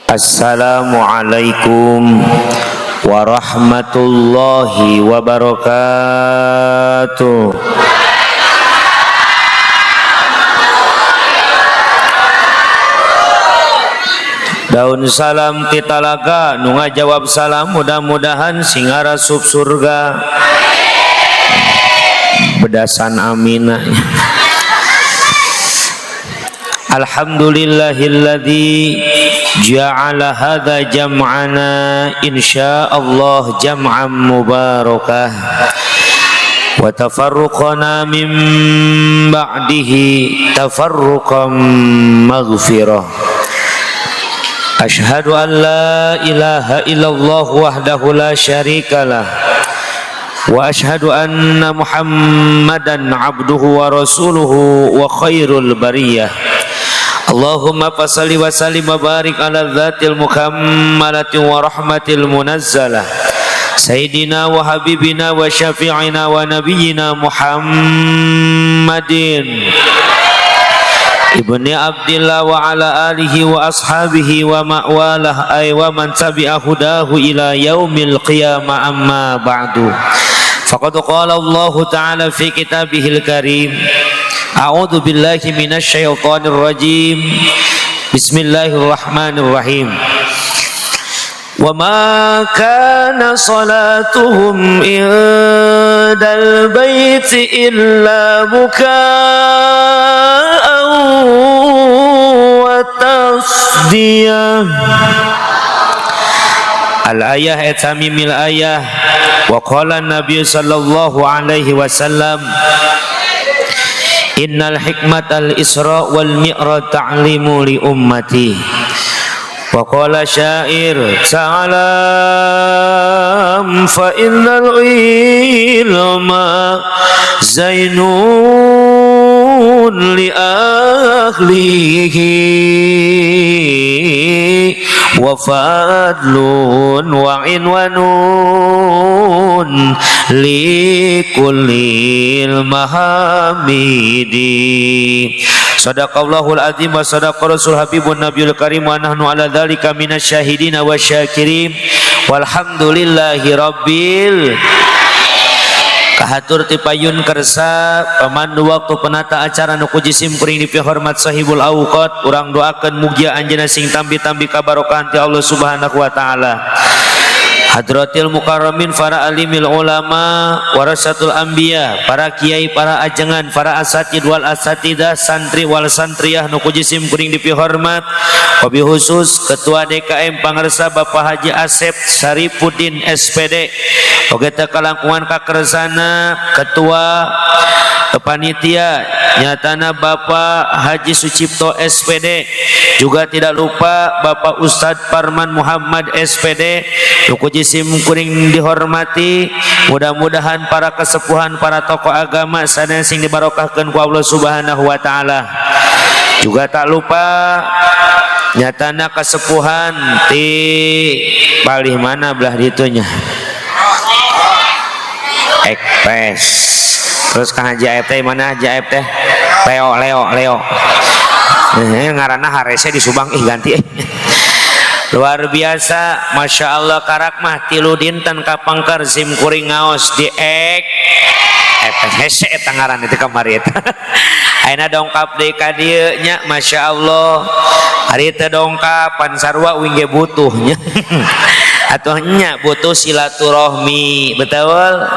Assalamualaikum warahmatullahi wabarakatuh. Daun salam titalaga nu ngajawab salam mudah-mudahan sing arasup surga. Bedasan aminah. Alhamdulillahilladzi ja'ala hadza jam'ana insyaallah jam'an mubarakah wa tafarruqana min ba'dihi tafarruqan maghfirah. Ashhadu an la ilaha illallah wahdahu la syarikalah wa ashhadu anna Muhammadan abduhu wa rasuluhu wa khairul bariyah. Allahumma fasali wa sallim wa barik ala dzatil mukammalati wa rahmatil munazzalah sayyidina wa habibina wa syafi'ina wa nabiyyina Muhammadin ibni Abdillah wa ala alihi wa ashabihi wa ma'walah ay wa man tabi'a hudahu ila yaumil qiyamah. Amma ba'du, faqad qala Allah ta'ala fi kitabihil karim, a'udzu billahi minasy syaithanir rajim, bismillahirrahmanirrahim. Wa ma kana salatuhum indal baiti illa muka'an wa tasdiyah. Al-ayah etamimil ayah. Wa qala Nabi sallallahu alaihi wasallam, innal hikmatal isra wal mi'raj ta'limu li ummati. Wa qala syair ta'alam fa innal ilma zainun li ahlihi wa fadlun wa inwanun li kullil mahamidi. Sadaqallahul azim wa sadaqa rasul habibun nabiyul karim wa nahnu ala dzalika minasyahidin wa syakirin walhamdulillahi rabbil. Kahatur ti payun kersa pemandu waktu penata acara nu ku jisim kuring dipihormat sahibul awqat, urang doakeun mugia anjeunna sing tambi-tambi kabarokahan ti Allah Subhanahu wa taala. Hadratil mukarramin, para alimil ulama, warasatul anbiya, para kiai, para ajengan, para asatid wal asatidah, santri wal santriyah nu ku jisim kuring dipihormat, wabil khusus Ketua DKM Pangersa Bapak Haji Asep Saripudin SPD, oge teu kalangkungan kakersana Ketua Panitia nyatana Bapak Haji Sucipto SPD, juga tidak lupa Bapak Ustadz Parman Muhammad SPD nu ku jisim kuring dihormati. Mudah-mudahan para kesepuhan, para tokoh agama sadaya sing dibarokahkeun ku Allah Subhanahu wa taala. Juga tak lupa nyatana kesepuhan ti palih mana belah ditunya Ekpes, terus Kang Haji Aep teh, mana Haji Aep teh? Leo, Leo, Leo, ngaranna harese di Subang, ih ganti. Luar biasa, Masya Allah, karak mah 3 dinten kapangker sim kuring ngaos di ek Ekpes, hese eta ngaran itu kamari eta. Ayeuna dongkap deui ka dieu nya, Masya Allah. Hari teu dongkap pan sarua uing ge butuh nya. Atuh nya butuh silaturahmi, betul?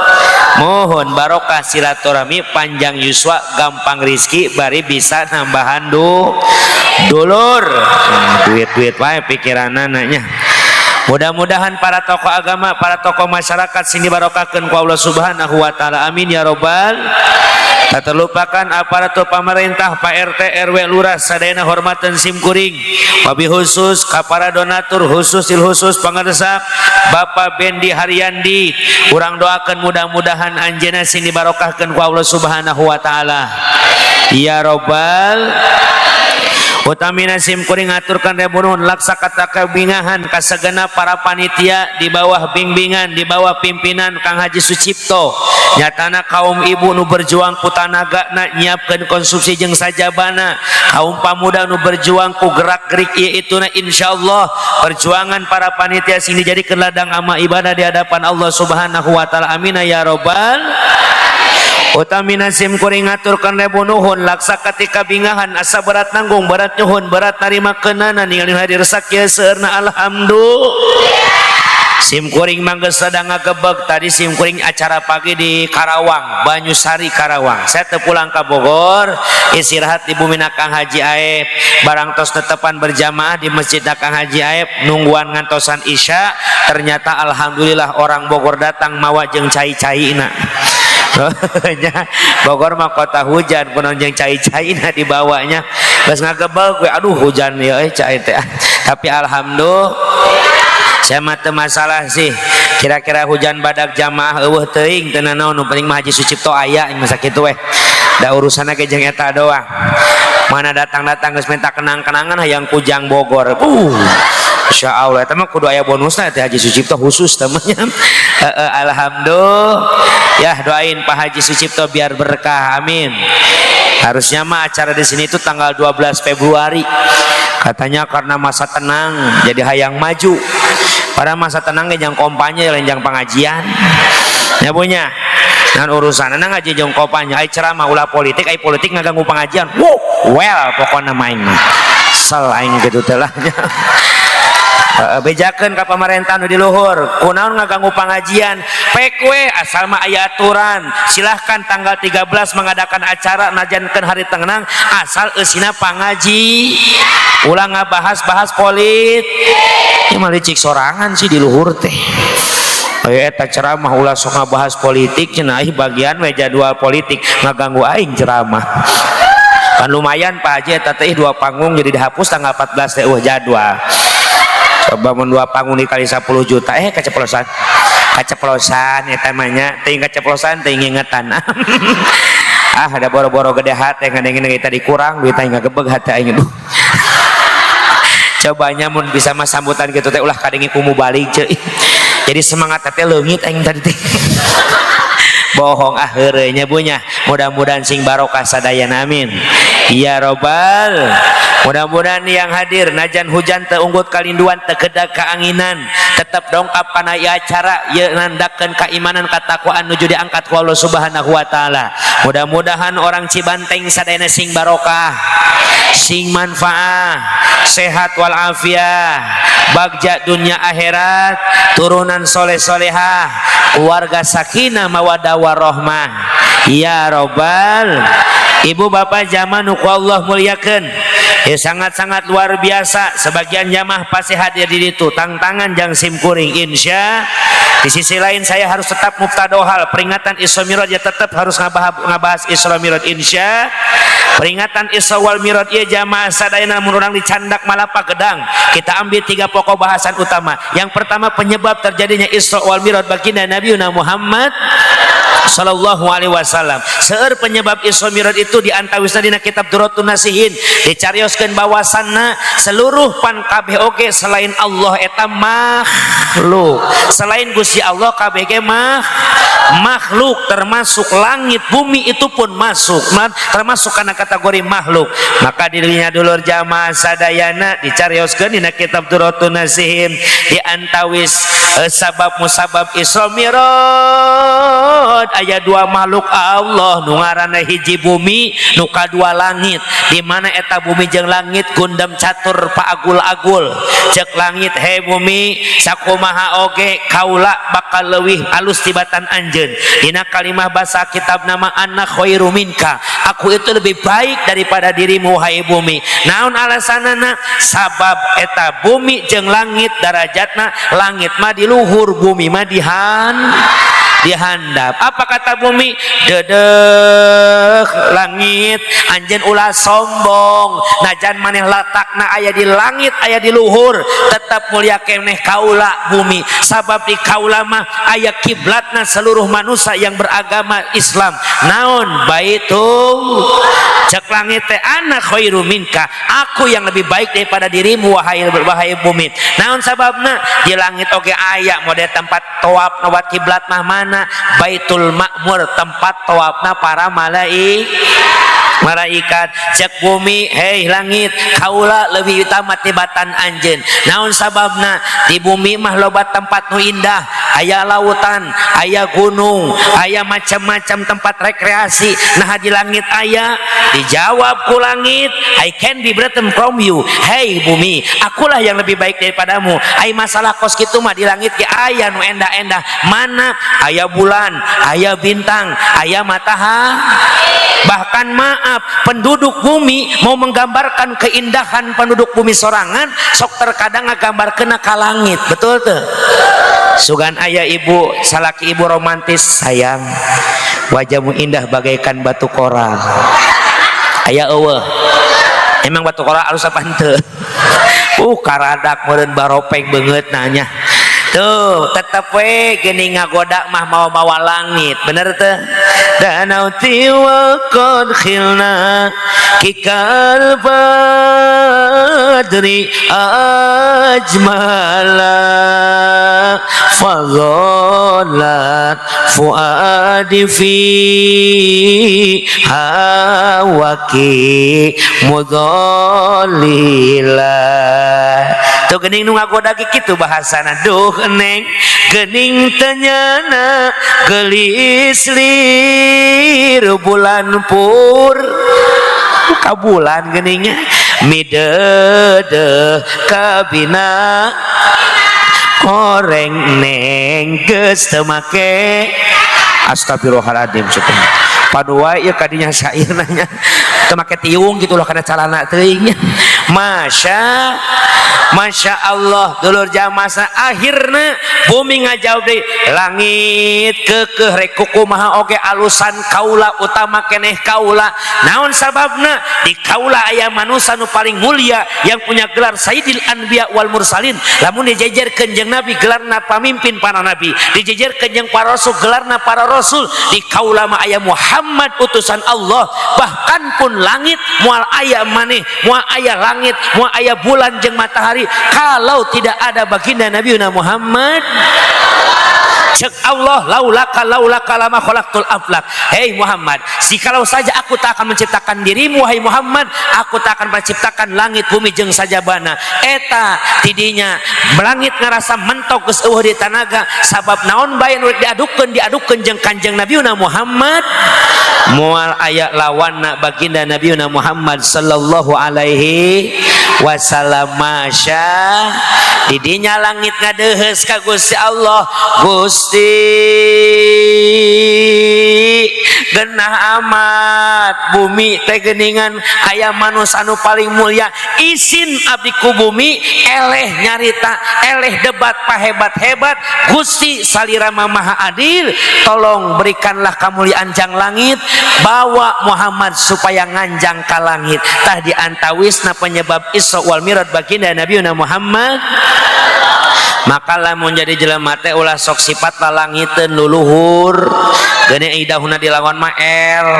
Mohon barokah silaturahmi, panjang yuswa, gampang rizki, bari bisa nambahan dulur. Duit-duit wae pikiranana nya. Mudah-mudahan para tokoh agama, para tokoh masyarakat sini barokahkeun ku Allah Subhanahu wa taala. Amin ya robbal. Tak terlupakan aparatur pemerintah, Pak RT, RW, Lurah, sadayana hormatan sim kuring. Wabi khusus ka para donatur khusus il khusus pangersa Bapak Bendi Haryandi, urang doakan mudah-mudahan anjeunna sing dibarokahkeun ku Allah Subhanahu wa taala. Ya robbal. Utamina sim kuring ngaturkeun ribu nuhun laksa kata kabingahan kasagenap para panitia di bawah bimbingan, di bawah pimpinan Kang Haji Sucipto. Nyatana kaum ibu nu berjuang ku tanagana nyiapkeun konsumsi jeung sajabana, kaum pamuda nu berjuang ku gerak gerik ieu ituna. Insyaallah perjuangan para panitia sing dijadikeun ladang amal ibadah di hadapan Allah Subhanahu wa taala. Amin ya robbal. Utamina sim kuring ngaturkeun ribu nuhun laksa ketika bingahan, asa berat nanggung, berat nyuhun, berat narima kenana ningali hadir sakieu seueurna. Alhamdulillah. Sim kuring mah geus sedang ngagebeg. Tadi sim kuring acara pagi di Karawang, Banyusari, Karawang. Saya teu pulang ke Bogor, istirahat di bumi Kang Haji Aep. Barang tos tetepan berjamaah di Masjid Kang Haji Aep, nungguan ngantosan Isya, ternyata alhamdulillah orang Bogor datang mawa jeung cai-caina. Nya, Bogor mah kota hujan, kunaon jeung cai-caina dibawanya. Geus ngagebeg we, aduh, hujan ya euy, cai teh. Tapi alhamdulillah, saya mah teu masalah sih. Kira-kira hujan badak, jamaah euweuh teuing, teu nanaon, nu penting mah Haji Sucipto aya masa kitu weh. Da urusanna ge jeung eta doang. Mana datang-datang geus minta kenang-kenangan, hayang kujang Bogor. Insya Allah eta mah kudu aya bonusna teh, Haji Sucipto khusus temannya. Alhamdulillah ya, doain Pak Haji Sucipto biar berkah, amin. Harusnya mah acara di sini itu tanggal 12 Februari, katanya karena masa tenang jadi hayang maju. Pada masa tenang ge jang kampanye, lain jang pengajian ya punya. Dan urusan ngaji jeung kampanye, ai ceramah ulah politik, ai politik ngaganggu pengajian. Wow, well, pokoknya main mah sel aing gitu teh lah. Bejakeun ka pamarentah nu di luhur, kunaon ngaganggu pengajian? Pek we, asal mah aya aturan. Silahkan tanggal 13 mengadakan acara najankeun hari tenang, asal eusina pangaji, ulah ngabahas-bahas polit. Ieu mah licik sorangan sih di luhur teh. Aya eta ceramah ulah sok ngabahas politik cenah, ih bagian we jadwal politik ngaganggu aing ceramah. Kan lumayan, Pak Haji, eta teh dua panggung jadi dihapus tanggal 14 teh, jadwal. Coba mun dua panggung dikali 10 juta, eh, keceplosan, keceplosan eta mah nya, teuing keceplosan, teuing ngingetan. Ah, ada boro-boro gede hate ngadengin tadi kurang duit aing, ngagebeg hate aing. Aduh, cobanya mun bisa mah sambutan gitu teh ulah kadenge ku mubalig ceuh, jadi semangat teh leungit aing tadi teh. Bohong ah, heureuy nya bunya. Mudah-mudahan sing barokah sadayana, amin ya robbal. Mudah-mudahan yang hadir najan hujan teu unggut kalinduan, teu kedag keanginan, tetap dongkap kana ieu acara ieu, nandakeun keimanan katakwaan nuju diangkat ku Allah Subhanahu wa taala. Mudah-mudahan orang Cibanteng sadayana sing barokah, sing manfaat, sehat walafiat, bagja dunia akhirat, turunan soleh solehah, keluarga sakinah mawadah warohmah ya robbal. Ibu bapak jamaah nu ku Allah muliakeun ya, sangat-sangat luar biasa. Sebagian jamaah pasti hadir di ditu, tangtangan jang sim kuring insya. Di sisi lain saya harus tetap muftadohal peringatan Isra Miraj ya, tetap harus ngabahas Isra Miraj insya. Peringatan Isra wal Miraj ya, jamaah sadayana, mun urang dicandak malapa gedang, kita ambil tiga pokok bahasan utama. Yang pertama, penyebab terjadinya Isra wal Miraj baginda Nabi Muhammad Sallallahu Alaihi Wasallam. Seueur penyebab Isra Miraj itu, di antawisna dina kitab Durratun Nasihin dicarioskeun bahwasanna seluruh pan kabeh oge selain Allah eta makhluk. Selain Gusti Allah kabeh ge mah makhluk, termasuk langit bumi itu pun masuk, termasuk karena kategori makhluk. Maka dirinya dulur jamaah sadayana, dicarioskeun dina kitab Durratun Nasihin, di antawis sabab musabab Isra Miraj aya dua makhluk Allah nu ngaranna hiji bumi, nu kadua langit, di mana eta bumi jeung langit gundam catur paagul-agul. Cek langit, "He bumi, sakumaha oge kaula bakal leuwih alus tibatan anjeun." Dina kalimah bahasa kitab nama ana khairu minka, aku itu lebih baik daripada dirimu, wahai bumi. Naon alasanana? Sabab eta bumi jeung langit darajatna, langit mah di luhur, bumi mah dihan. Di handap. Apa kata bumi? Dedeh langit, anjeun ulah sombong. Najan maneh letakna aya di langit, aya di luhur, tetap mulia keneh kaula bumi, sabab di kaula mah aya kiblatna seluruh manusia yang beragama Islam. Naon? Baitul. Cek langit teh, ana khairu minka, aku yang lebih baik daripada dirimu, wahai wahai bumi. Naon sababna? Di langit oge aya model tempat tawaf nawat kiblat mah mana? Baitul Makmur, tempat tawafna para malaikat. Cek bumi, hei langit, kaula lebih utama tibatan anjeun. Naon sababna? Di bumi mah loba tempat nu indah, aya lautan, aya gunung, aya macam-macam tempat rekreasi. Nah, di langit aya? Dijawab ku langit, I can be better from you. Hey bumi, akulah yang lebih baik daripadamu. Ai masalah kos kitu mah di langit ge aya nu endah-endah. Mana? Aya bulan, aya bintang, aya matahari. Bahkan maaf, penduduk bumi mau menggambarkan keindahan penduduk bumi sorangan sok terkadang ngagambarkeun ka langit. Betul tuh? Sugan aya ibu salaki ibu romantis, "Sayang, wajahmu indah bagaikan batu koral." Aya euweuh? Emang batu koral alus apa henteu? Karadak meureun baropeng beungeut nanya tuh. Tetep we geuning ngagoda mah mau-mawa langit, bener tuh? Danauti wa qad khilna kikal badri ajmala fadhallat fuadi fi hawaki mudhalila. Tuh geuning nu ngagoda kitu bahasana. Duh neng, geuning teu nyana geulis lir bulan pur ka bulan geuningnya midede kabina koreng neng geus teu make. Astagfirullahaladzim, syukur padu wae ieu kadinya syair nanya teu make tiung gitu loh kana calana teuing. Masya Masya Allah, dulur jamaah, akhirna bumi ngajawab deui, langit kekeh rek kumaha oge alusan kaula, utama keneh kaula. Naon sababna? Di kaula aya manusia nu paling mulia yang punya gelar Sayyidil Anbiya wal Mursalin. Lamun dijejerkeun jeung nabi, gelarna pamimpin para nabi, dijejerkeun jeung para rasul, gelarna para rasul. Di kaula mah aya Muhammad, utusan Allah. Bahkan pun langit, moal aya maneh, moal aya langit, moal aya bulan jeung matahari kalau tidak ada baginda Nabi Muhammad. Cek Allah, laulaka laulaka lama khalaqtul aflak. Hei Muhammad, jikalau saja aku tak akan menciptakan dirimu, wahai Muhammad, aku tak akan menciptakan langit bumi jeung sajabana. Eta tidinya langit ngerasa mentok, geus euweuh di tanaga. Sabab naon bae nu diadukeun, diadukeun jeung Kanjeng Nabi Muhammad, moal aya lawanna baginda Nabi Muhammad sallallahu alaihi wasallam. Masya, didinya langit ngadeheus ka Gusti Allah, "Gusti, genah amat bumi teh geningan aya manus anu paling mulia. Isin abdi ku bumi eleh nyarita, eleh debat pahebat-hebat. Gusti salira maha adil, tolong berikanlah kemuliaan jang langit, bawa Muhammad supaya nganjang ka langit." Tah, di antawisna penyebab Isra wal Miraj baginda Nabi Muhammad. Maka lamun jadi jelema teh ulah sok sifat lalangiteun luluhur geuning idahuna dilawan mah el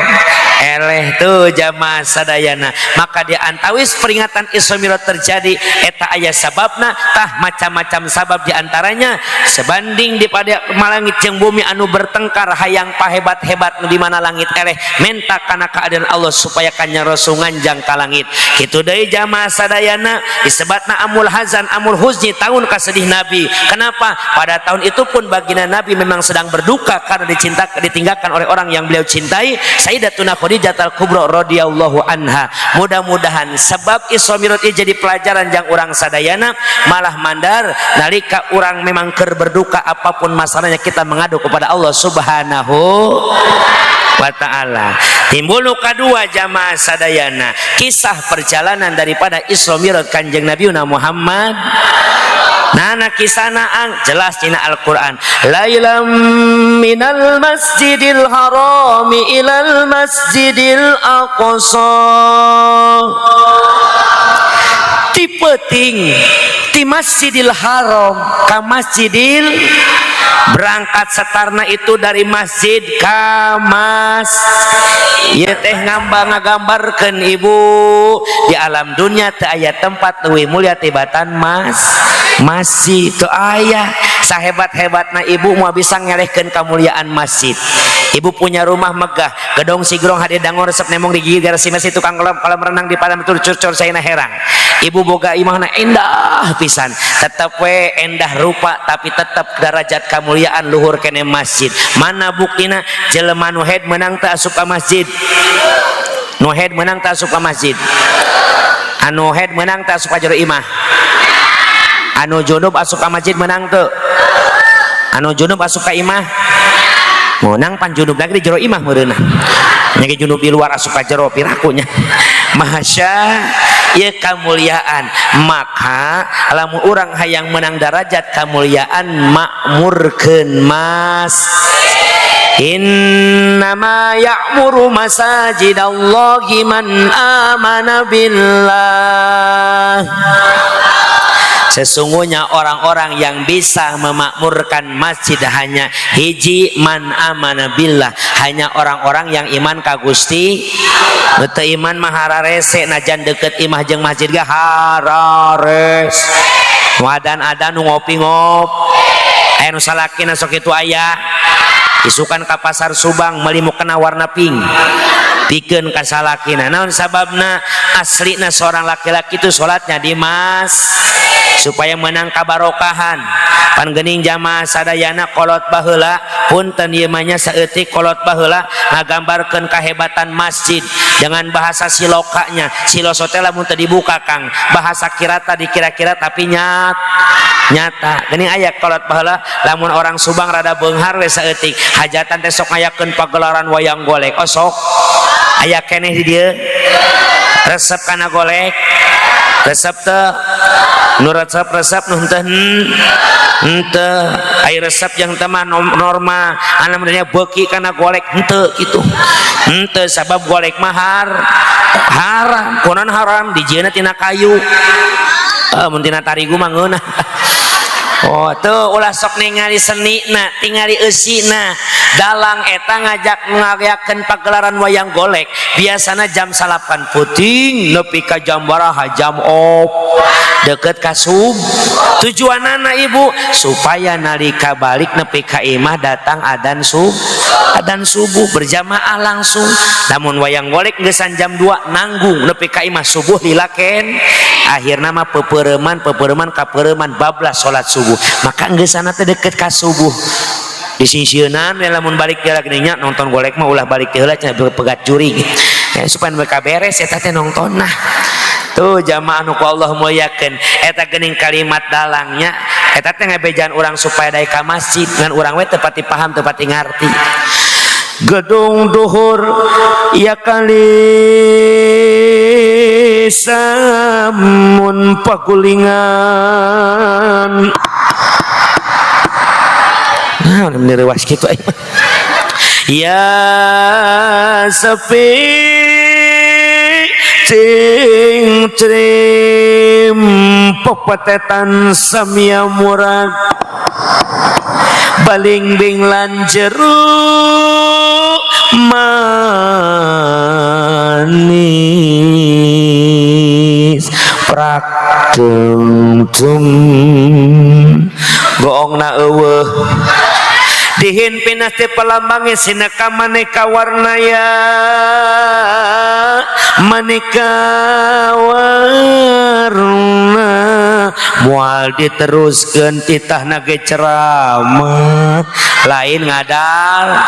eleh tuh, jamaah sadayana. Maka di antawis peringatan Isra Mi'raj terjadi eta aya sababna. Tah, macam-macam sabab, diantaranya sebanding dipada malangit jeung bumi anu bertengkar hayang pahebat-hebat, di mana langit eleh menta kana keadilan Allah supaya Kanjeng Rasul nganjang ka langit. Kitu deui, jamaah sadayana, disebatna amul hazan, amul huzni, tahun kasedih Nabi. Kenapa? Pada tahun itu pun baginda Nabi memang sedang berduka karena dicinta, ditinggalkan oleh orang yang beliau cintai, Sayyidatuna Khadijah al-Kubra radhiyallahu anha. Mudah-mudahan sebab Isra Mi'raj jadi pelajaran jang urang sadayana, malah mandar nalika urang memang keur berduka, apapun masalahnya kita mengadu kepada Allah Subhanahu wa ta'ala. Timbul nu kadua, jamaah sadayana, kisah perjalanan daripada Isra Mi'raj Kanjeng Nabi Muhammad. Nah, kisahna ang jelas dina Al-Qur'an. Lailam minal masjidil harami ilal masjidil aqsa. Ti peuting ti Masjidil Haram ka Masjidil, berangkat setarna itu dari masjid ka mas. Ieu teh ngamba ngagambarkeun, Ibu, di alam dunia teu aya tempat leuwih mulia tibatan masjid, teu aya. Sahebat-hebatna ibu mau bisa ngelehkeun kemuliaan masjid. Ibu punya rumah megah, gedong sigrong, hade dangor, resep nemong digigit garasi masih tukang kolam kolam renang di padang tur curcur saina herang. Ibu boga imahna endah pisan, tetep we endah rupa, tapi tetap derajat kemuliaan luhur kene masjid. Mana buktina? Jelema nu haid menang teu asup ka masjid? Nu haid menang teu asup ka masjid? Anu haid menang teu asup ka jero imah? Anu junub asup ka masjid menang teu? Anu junub asup ka imah menang? Pan junub lagi di jero imah meureunna nya, junub di luar asup ka jero pirakunya. Masya ya kemuliaan. Maka lamun urang hayang menang derajat kemuliaan, makmurkeun mas. Innama ya'muru masajidallahi man amana billah. Sesungguhnya orang-orang yang bisa memakmurkan masjid hanya hiji, man amana billah, hanya orang-orang yang iman ka Gusti. Teu iman mah hararese, najan deket imah jeung masjid ge harares. Nu adan-adan, nu ngopi-ngop, aya nu salakina sok itu aya isukan ka pasar Subang meuli mukena warna pink pikeun ka salakina. Naon sababna? Aslina seorang laki-laki itu salatnya di mas supaya menang kabarokahan. Pan geuning jamaah sadayana, kolot baheula, punten ieu mah nya saeutik, kolot baheula ngagambarkeun kahebatan masjid dengan bahasa silokanya. Siloso teh lamun teu dibuka, Kang, bahasa kirata dikira-kira tapi nyat nyata. Geuning aya kolot baheula, lamun orang Subang rada beunghar we saeutik, hajatan teh sok ngayakeun pagelaran wayang golek. Oh, sok aya keneh di dieu resep kana golek? Resep teu? Nu resep resep, nu henteu henteu. Ai resep yang teu mah norma anu meureunnya beuki kana golek henteu kitu, henteu, sabab golek mah haram. Kunaon haram? Dijieunna tina kayu. Eh, mun tina tarigu mah ngeunah. Oh, tuh ulah sok ningali seni na, tingali eusina. Dalang eta ngajak ngayakeun pagelaran wayang golek biasana jam 9 peuting nepi ka jam baraha, jam op deket ka sub. Tujuanana, Ibu, supaya nalika balik nepi ka imah datang adan sub, adan subuh berjamaah langsung. Namun wayang golek geusan jam 2 nanggung nepi ka imah subuh lila ken. Akhirna mah pepereman pepereman kapereman, bablas salat subuh. Maka geusana teh deket ka subuh disingsieunan we. Lamun balik dia lagi nya nonton golek mah ulah balik teh heula cenah, pegat jurig ya, supaya mereka beres eta teh nonton. Nah, tuh jamaah nu ku Allah muliakeun, eta geuning kalimat dalangnya eta teh ngabejaan urang supaya daek ka masjid, ngan urang we teu pati paham, teu pati ngarti. Gedung duhur ya kali samun pagulingan. Nah, ini rewas gitu aing. Ya sepi ting trim pepetetan samia murag balingbing lan jeru manis prak tung tung goongna eueuh dihinpinas ti palambange sineka maneka warna, ya maneka warna. Moal diteruskeun titahna ge ceramah lain ngadal,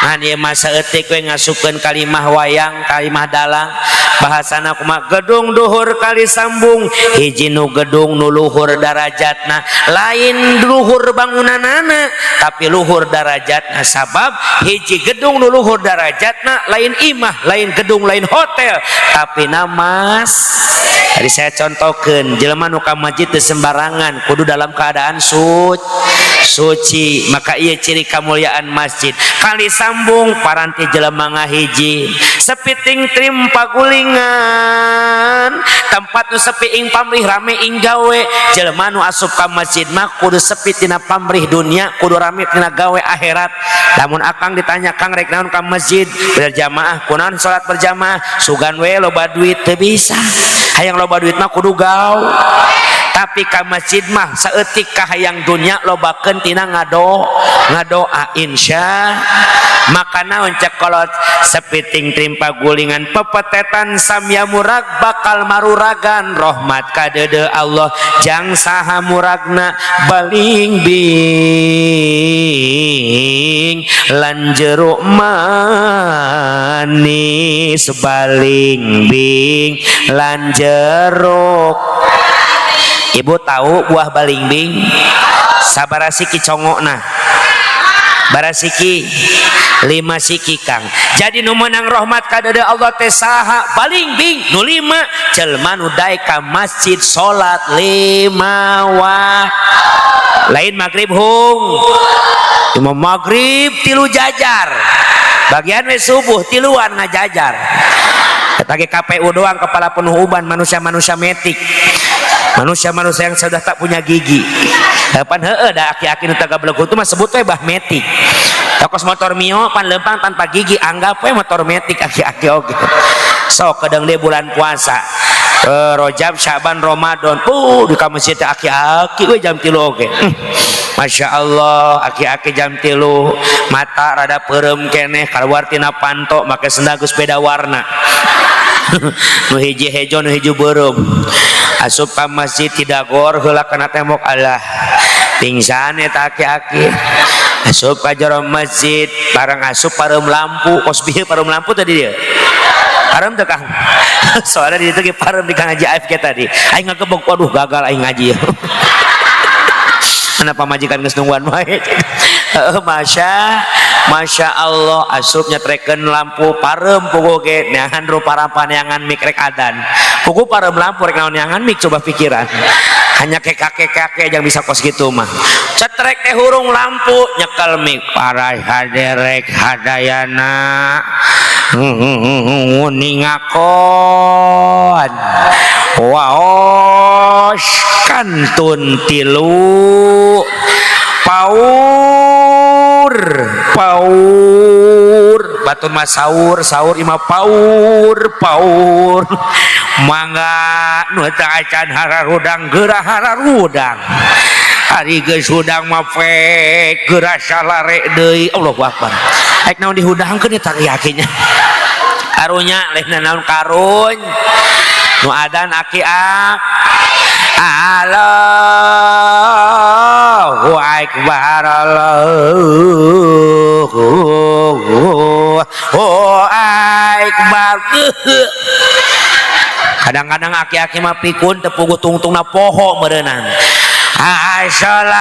ngan ieu mah saeutik we ngasupkeun kalimah wayang, kalimah dalang. Bahasana kumaha? Gedung duhur kali sambung, hiji nu gedung nu luhur darajatna, lain luhur bangunanana tapi luhur darajatna, sabab hiji gedung nu luhur darajatna lain imah, lain gedung, lain hotel, tapi namas. Tadi saya contohkan, jelema nu ka masjid teu sembarangan, kudu dalam keadaan suci. Maka ieu ciri kemuliaan masjid. Kali sambung paranti jelema ngahiji, sepi ting trim pagulingan, tempat nu sepi ing pamrih, rame ing gawe. Jelema nu asup ka masjid mah kudu sepi tina pamrih dunia, kudu rame tina gawe akhirat. Lamun akang ditanya, "Kang, rek naon ka masjid?" "Berjamaah." "Kunaon salat berjamaah?" "Sugan we loba duit." Teu bisa. Hayang loba duit mah kudu gawe. Tapi ka masjid mah saeutik kahayang dunia, lobakeun tina ngadoa, insya. Maka naon cek kolot? Sepi ting trim pagulingan, pepetetan samya murag bakal maruragan rahmat kadeudeuh Allah. Jang saha muragna? Baling bing lan jeruk manis, baling bing lan jeruk. Ibu tahu buah balingbing? Sabaraha siki congokna? Bara siki? 5 siki, Kang. Jadi nu menang rahmat kadeudeuh Allah teh saha? Balingbing nu 5, jelema nu daek ka masjid salat 5 waktu, lain maghrib hung. Cuma maghrib 3 jajar, bagian we subuh 3an ngajajar. Eta ge KPU doang, kepala penuh uban, manusia-manusia metik, manusia-manusia yang sudah tak punya gigi. Pan heueuh da aki-aki nu tagableg itu mah sebut we bah metik. Tokos motor Mio pan lempang tanpa gigi, anggap we motor metik aki-aki oge. Sok kedeung deui bulan puasa, Rojab, Syaban, Ramadan, di ka masjid teh aki-aki we jam 3 oge. Masya Allah, aki-aki jam 3, mata rada peureum keneh, keluar tina panto make sendal geus beda warna, nu hiji hejo, nu hiji beureum, asup ka masjid, tidak gor heula kana tembok. Alah, pingsan eta aki-aki. Asup ka jero masjid, barang asup pareum lampu. Kos bieu pareum lampu tadi dia pareum teu, Kang? Soalnya di ditu ge pareum, di Kang Haji AFK tadi aing ngagebog. Waduh, gagal aing ngaji. Mana pamajikan geus nungguan wae. Heuh, Masya Masya Allah, asup nyetrekeun lampu pareum puguh ge, neangan rupa-rapa, neangan mik rek adan. Puguh pareum lampu, rek naon neangan mik? Coba pikiran, hanya ke kakek-kakek yang bisa kos gitu mah. Cetrek teh hurung lampu, nyekel mik, para haderek hadayana ningakon waos kantun 3 paur paur, batur mah sahur sahur, imah paur paur. Mangga nu teu acan hararudang, geura hararudang. Ari geus hudang mah fek geura salare deui. Allahu akbar, rek naon dihudangkeun eta yakinnya? Karunya lain naon, karun nu adan aki ak. Allahu akbar, Allahu akbar. Kadang-kadang aki-aki mah pikun, teu puguh tungtungna poho meureunan. Asolah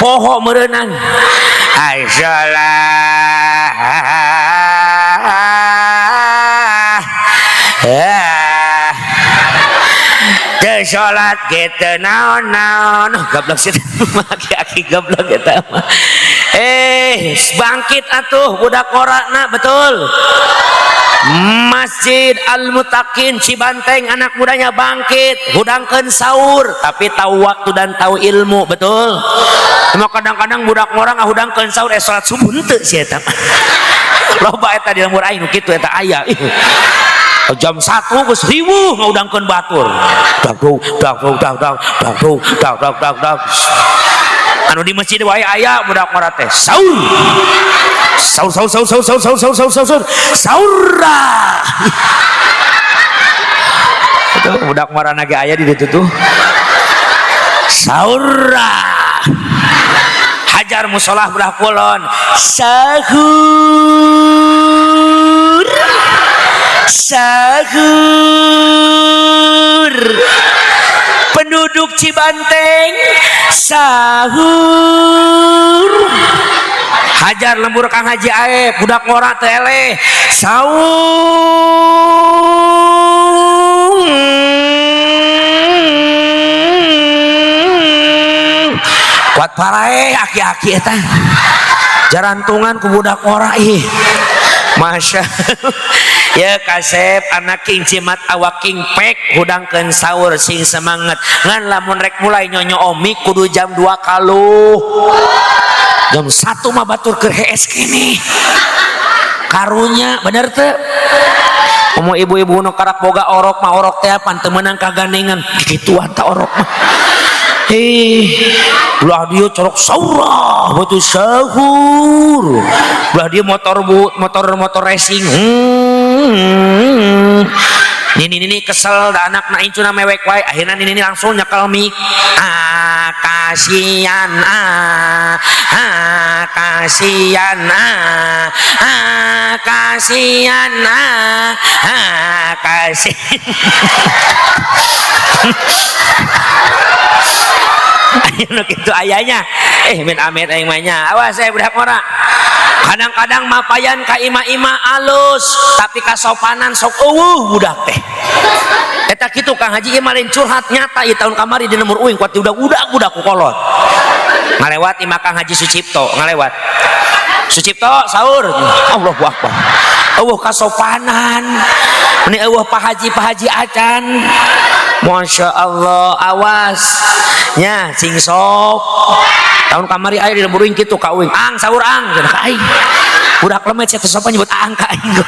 poho meureunan. Asolah teu salat ge teu naon-naon. Goblok sih aki-aki, goblok eta mah. Bangkit atuh budak ngorana, betul. Masjid Al Mutakin Cibanteng, anak mudanya bangkit, hudangkeun sahur, tapi tahu waktu dan tahu ilmu, betul. Cuma kadang-kadang budak ngora ngahudangkeun sahur, salat subuh henteu si eta. Loba eta di lembur aing nu kitu eta aya. Ih, jam 1 geus riweuh ngahudangkeun batur. Dag dug dag dug dag dag dag dug dag dag dag dag. Anu di masjid wae aya budak ngora teh sahur. Sahur sahur sahur sahur sahur sahur sahur sahur sahur sahur. Itu budak ngora ge aya di ditu tuh. Sahur. Hajar musolah belah kulon. Sahur. Sahur. Penduduk Cibanteng sahur, hajar lembur Kang Haji Aep, budak ngora teh eleh saung. Kuat paraeh aki-aki eta jarantungan ku budak ngora. Ih, Masya, ya kasep anak king cimat, awak king pek, hudangkeun sahur sing semangat. Ngan lamun rek mulai nyonyo omi kudu jam 2 kaluh, jam 1 mah batur keur hees kene, karunya. Bener teu? Komo ibu-ibu nu karak boga orok mah, orok teh pan teu meunang kagandengan kikituan ta orok mah. Eh, belah dia corok saurah betul sahur, belah dia motor, bu, motor motor racing. Nini nini kesel da anak na incuna mewek wae. Akhirnya nini nini langsung nyekel mik. Ah, kasihan, ah, ah, kasihan, ah, ah, kasihan, ah, ah, kasihan. Ayo nu kitu ayahnya. Eh, min amit aing mah nya. Awas saya budak ngora. Kadang-kadang mapayan ka ima-ima alus, tapi kasopanan sok eueuh budak teh. Eta kitu Kang Haji, ieu mah lain curhat, nyata ieu. Tahun kamari di lembur uing kuat udah-udah budak ku kolot. Ngalewat imah Kang Haji Sucipto, ngalewat. Sucipto sahur. Allahu Akbar. Eueuh kasopanan. Ini eueuh Pak Haji, Pak Haji acan. Masya Allah, awas nya sing sok. Tahun kamari aya di lembur uing kitu ka uing. Ang sahur ang cenah ka aing. Budak lemet sia teu sopan nyebut ang ka aing.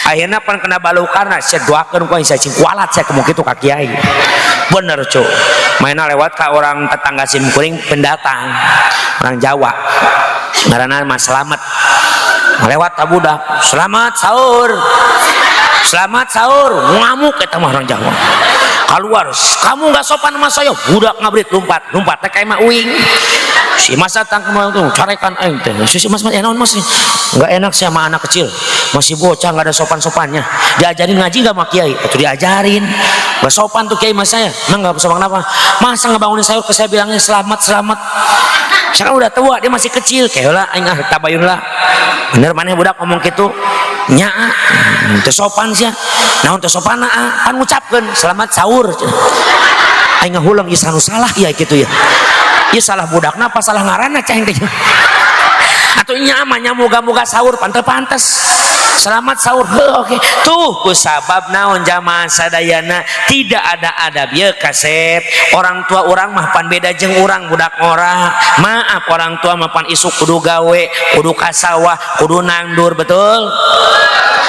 Akhirnya pan kena balukarna sia, doakeun ku aing sia cing kualat sia kemu kitu ka kiai. Bener cuk. Mainna lewat ka orang tetangga sim kuring pendatang orang Jawa. Ngaranna Mas Slamet. Lewat ka budak, "Selamat sahur. Selamat sahur." Ngamuk eta mah orang Jawa. Keluar, "Kamu nggak sopan sama saya." Budak ngabrit lompat, lompat teh ka imah uing. Si mas datang ke tuh, carekan aing teh. Si mas, mas, ya naon mas? Nggak enak sih sama anak kecil. Masih bocah nggak ada sopan-sopannya. Diajarin ngaji nggak sama kiai? Itu diajarin. Nggak sopan tuh kiai mas saya. Emang nggak sopan kenapa? Masa ngebangunin sahur ke saya bilangnya selamat, selamat. Saya kan udah tua, dia masih kecil. Kayak lah, aing ah tabayun lah. Bener mana budak ngomong gitu? Nya, teu sopan sih. Naon teu sopan ah? Kan ngucapkeun selamat sahur. Aing ngahulang ieu salah ya gitu ya. Ieu salah budakna apa salah ngaranna cah teh? Atau nya mah nya moga-moga sahur pantes-pantes. Selamat sahur. Heuh, oke. Tuh kusabab naon jamaah sadayana tidak ada adab ya kasep. Orang tua orang mah pan beda jeung urang budak ngora. Maaf, orang tua mah pan isuk kudu gawe, kudu ka sawah, kudu nangdur, betul?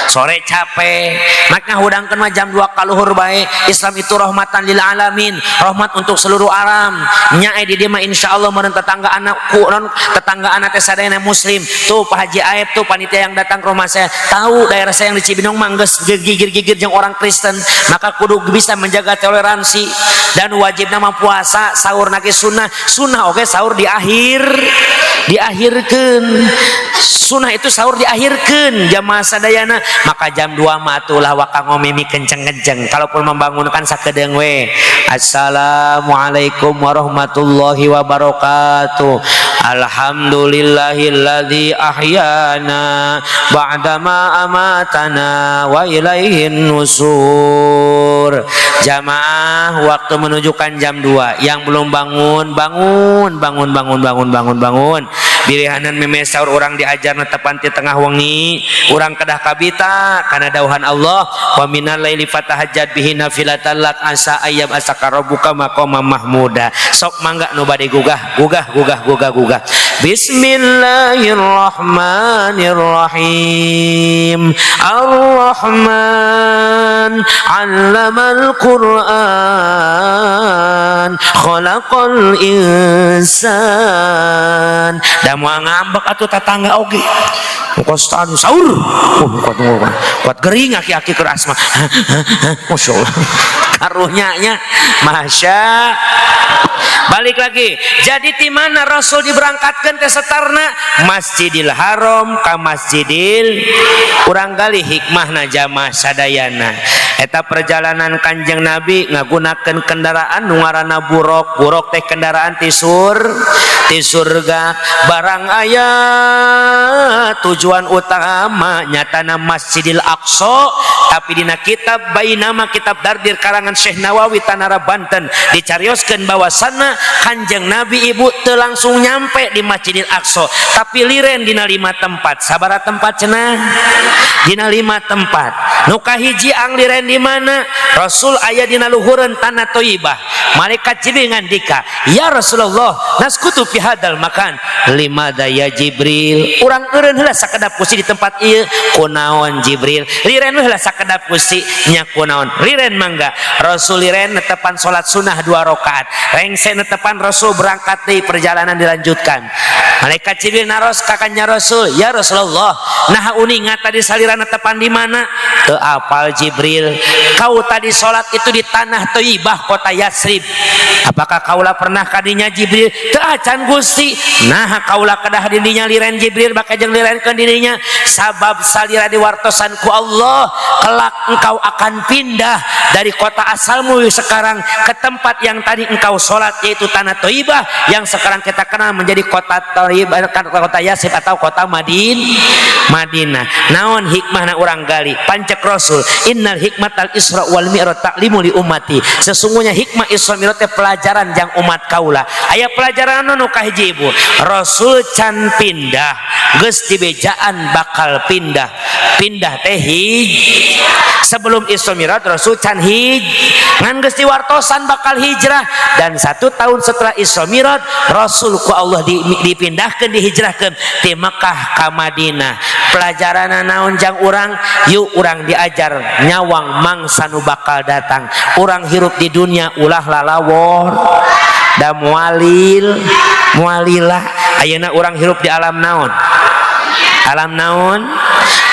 Sore capek, maka hudangkeun mah jam 2 kaluhur bae. Islam itu rahmatan lil alamin, rahmat untuk seluruh alam. Nya di dieu mah insyaallah meureun tetangga anakku non tetangga anak teh sadayana muslim. Tuh Pak Haji Aep tuh panitia yang datang ke rumah saya, tahu daerah saya yang di Cibinong mah geus gigir-gigir jeung orang Kristen, maka kudu bisa menjaga toleransi. Dan wajib nama puasa sahur nage sunnah, sunnah oke, sahur di akhir, diakhirkan sunnah itu sahur diakhirkan jamaah sadayana. Maka jam 2 mah atulah waka ngomimi kenceng-kenceng. Kalaupun membangunkan sakedeung we, "Assalamualaikum warahmatullahi wabarakatuh. Alhamdulillahilladzi ahyana ba'dama amatana wa ilaihin nusur." Jamaah, waktu menunjukkan jam 2. Yang belum bangun, bangun, bangun, bangun, bangun, bangun, bangun. Pilihanan meme sahur orang diajar netepan di tengah wengi, urang kedah kabita karena dauhan Allah, "Wa minal laili fatahajjad bihi nafilatan lak asa ayyab'atsaka rabbuka maqaman mahmuda." Sok mangga nu bade gugah, gugah, gugah, gugah, gugah. Bismillahirrahmanirrahim. Ar-Rahman 'allamal Qur'an, khalaqal insan. Da moal ngambek atuh tetangga oge. Kos tadi sahur. Oh, kuat, kuat, kuat gering aki-aki keur asma. Masya Allah. Karunya nya. Masya. Balik lagi. Jadi di mana Rasul diberangkatkan teh setarna Masjidil Haram ka Masjidil. Urang gali hikmahna jamaah sadayana. Eta perjalanan Kanjeng Nabi ngagunakeun kendaraan nu ngaranna buruk. Buruk teh kendaraan ti surga. Barang aya tujuan utama nyatana Masjidil Aqsa, tapi dina kitab Bainama, kitab Dardir karangan Syekh Nawawi Tanara Banten, dicarioskeun bahwasana Kanjeng Nabi, Ibu, teu langsung nyampe di Masjidil Aqsa, tapi liren dina lima tempat. Sabara tempat cenah? Dina lima tempat. Nu kahiji, ang liren di mana? Rasul aya dina luhureun tanah Thaibah. Malaikat Jibril ngandika, "Ya Rasulullah, naskutu fi hadal makan." "Limada ya Jibril?" Urang eureun heula sakedap, Gusti, di tempat ieu. "Kunaon, Jibril?" "Liren heula sakedap, Gusti." "Nya kunaon?" "Liren mangga." Rasul liren, netepan salat sunnah dua rakaat. Rengse netepan, Rasul berangkat deui, perjalanan dilanjutkan. Malaikat Jibril naros ka Kanjeng Rasul, "Ya Rasulullah, nah uninga tadi salira netepan di mana?" "Teu apal, Jibril." "Kau tadi salat itu di tanah Thaibah, kota Yasrib. Apakah kaula pernah kadinya, Jibril?" "Teu acan, Gusti." "Nah, kaula kedah didinya liren, Jibril, bakal jeung lirenkeun dirinya, sabab salira diwartosan ku Allah, kelak engkau akan pindah dari kota asalmu sekarang ke tempat yang tadi engkau sholat, yaitu tanah Thaibah yang sekarang kita kenal menjadi kota Thaibah, kota Yasrib atau kota Madinah." Naon hikmahna urang gali? Pancek Rasul, "Innal hikmatal Isra wal Mi'raj ta'limu li ummati." Sesungguhnya hikmah Isra Mi'raj teh pelajaran jang umat kaula. Aya pelajaran anu kahiji, Ibu, Rasul can pindah geus dibejaan bakal pindah. Pindah teh sebelum Isra Mi'raj Rasul can ngan geus diwartosan bakal hijrah, dan satu tahun setelah Isra Mi'raj Rasul ku Allah dipindahkan, dihijrahkan di Mekah ka Madinah. Pelajaran naon jang urang? Yuk, urang diajar nyawang mangsa nu bakal datang. Urang hirup di dunia ulah lalawor da mualil mualila. Ayeuna urang hirup di alam naon? Alam naon?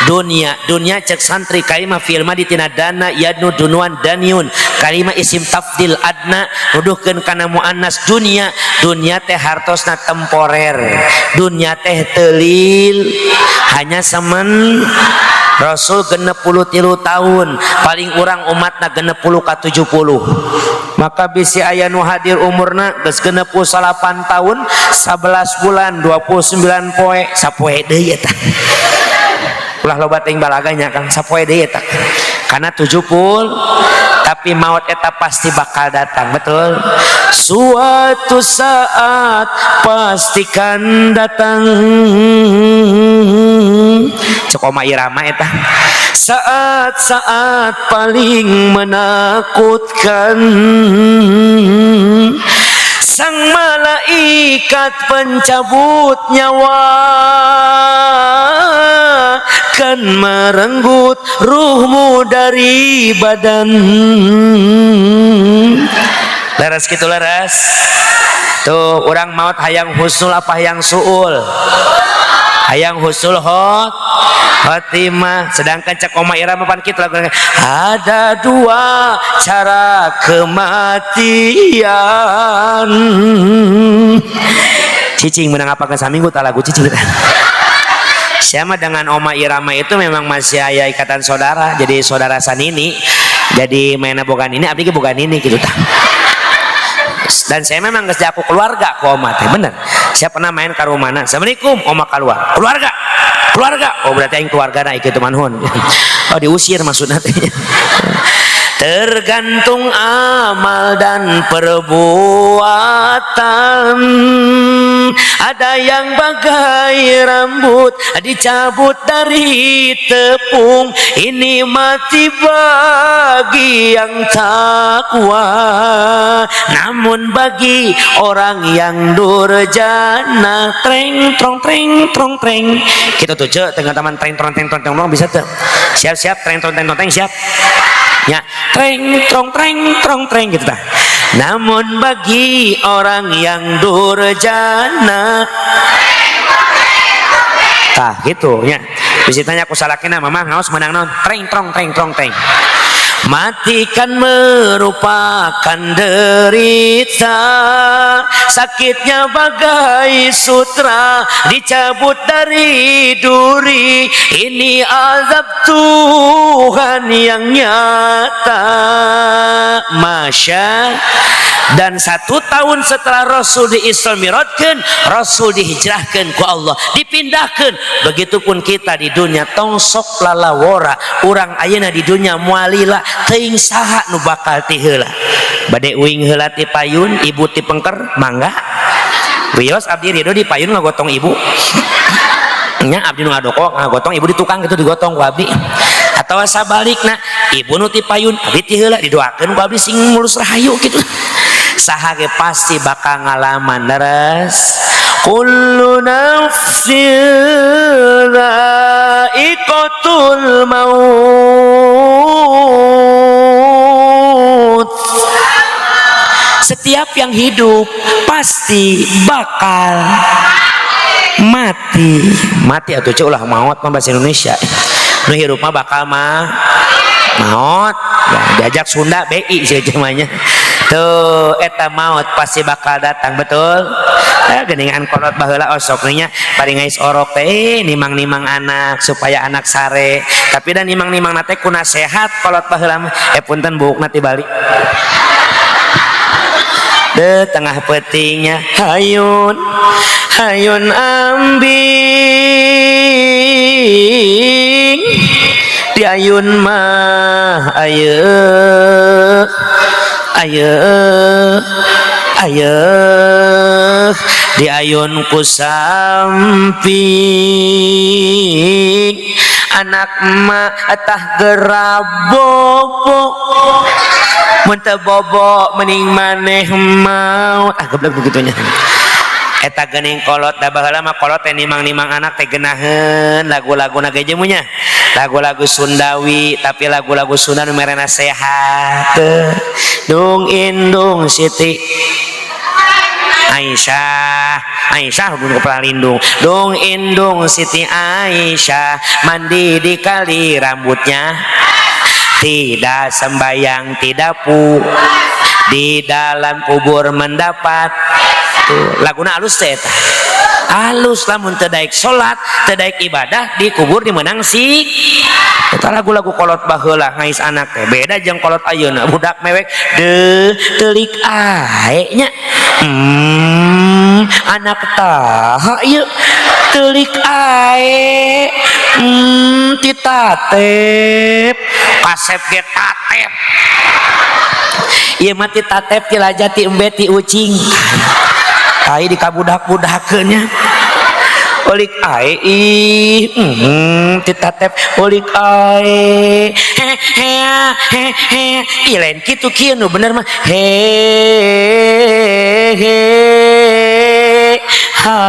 Dunia. Dunia cek santri kalima fi'il madi tina dana yadnu dunuan daniun, kalima isim tafdil adna, nuduhkeun kana muannas dunia. Dunia teh hartosna temporer, dunia teh telil, hanya semen. Rasul 63 tahun, paling urang umatna 60 ka 70. Maka bisi aya nu hadir umurna geus 68 tahun 11 bulan 29 poe, sapoe deui eta. Ulah loba teuing balaganya, Kang, sapoe deui eta karena 70. Tapi maut eta pasti bakal datang, betul. Suatu saat pastikan datang, cek Oma Irama eta, saat-saat paling menakutkan. Sang malaikat pencabut nyawa kan merenggut ruhmu dari badan. Leres gitu, leres tuh. Orang maut hayang husnul apa hayang suul? Hayang husnul khotimah. Sedangkan cek Oma Irama pan kitu lagu, ada dua cara kematian. Cicing menang apa ke saminggu tak lagu cicing. Siapa dengan Oma Irama itu memang masih aya ikatan saudara, jadi saudara sanini, jadi mainnya bukan ini, abdi bukan ini gitu tah. Dan saya memang geus aku keluarga ku Oma teh, bener. Saya pernah main ke rumahna, "Assalamualaikum," Oma keluar, "Keluarga, keluarga." Oh, berarti aing keluarga na itu manhun. Oh, diusir maksudnya teh. Tergantung amal dan perbuatan. Ada yang bagai rambut dicabut dari tepung. Ini mati bagi yang takwa. Namun bagi orang yang durjana, treng trong treng trong treng. Kita tuh cek tengah taman, treng trong treng trong treng, bisa tuh. Siap-siap, treng trong treng trong treng, siap ya, treng trong treng trong treng gitu tah. Namun bagi orang yang durjana tah gitu nya. Bisa tanya ku salakina, "Mama ngaos menang naon?" "Treng trong treng trong treng." Mati kan merupakan derita, sakitnya bagai sutra dicabut dari duri. Ini azab Tuhan yang nyata. Masya. Dan 1 tahun setelah Rasul di Isra Mi'rajkeun, Rasul dihijrahkan ku Allah, dipindahkan. Begitupun kita di dunia, tong sok lalawora. Urang ayeuna di dunia moal lila, teuing saha nu bakal ti heula. Bade uing heula ti payun, ibu ti pengker, mangga. Wios abdi ridho di payun ngagotong ibu. Nya abdi nu ngadoko ngagotong ibu di tukang gitu digotong ku abdi. Atawa sabalikna, ibu nu ti payun, abdi ti heula didoakeun ku abdi sing mulus rahayu gitu. Saha ge pasti bakal ngalaman leres. Kullu nafsin dha'iqatul maut. Setiap yang hidup pasti bakal mati. Mati atuh ceu, ulah maot mah bahasa Indonesia. Nu hirup mah bakal mah maot. Ya, diajak Sunda BI sih cemanya. Tuh eta maut pasti bakal datang, betul. Geningan kolot baheula osok nya paling ngais orok teh nimang-nimang anak supaya anak sare. Tapi dan nimang-nimang nate ku nasehat kolot baheula mah. Punten buukna ti balik. De tengah petingnya hayun hayun ambing di ayun mah ayeuna aye aye di ayun ku samping anak emak tah gerab bobo mun teu bobo mending maneh maut. Ah, goblok begitunya. Eta geuning kolot da baheula mah kolot teh nimang-nimang anak teh geunaheun lagu-laguna ge nya, lagu-lagu Sundawi, tapi lagu-lagu Sunda nu mere nasehat. Dung indung Siti Aisyah, Aisyah gunung kepala lindung. Dung indung Siti Aisyah mandi di kali rambutnya tidak sembayang tidak pu di dalam kubur mendapat. Tuh laguna alus teh eta, alus. Lamun teu daek salat, teu daek ibadah, di kubur dimenang sik. Eta lagu-lagu kolot baheula ngais anak teh beda jeung kolot ayeuna. Budak mewek de telik ae nya. Anak tah ieu telik ae, ti tatep kasep ge tatep ieu mah, ti tatep ti laja ti embe ti ucing ai dikabudak-budakeun nya. Ulik ae ih, ti tatep ulik ae he he he he. Ih, lain kitu, kieu nu bener mah he he ha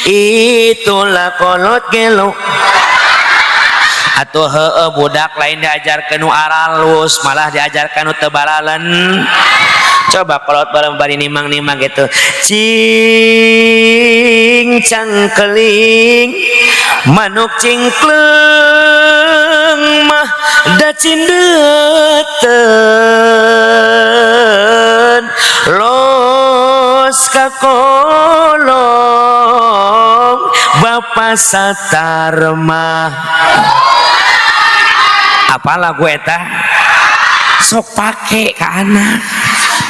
itulah kolot gelo atuh. Heueuh, budak lain diajarkeun nu aralus, malah diajarkeun nu teu balalen. Coba kolot bareng bari nimang-nimang gitu, cing cangkeling manuk cingkleung mah da cindeuten los ka kolong Bapak Satarmah. Apa lagu eta sok pake ke anak,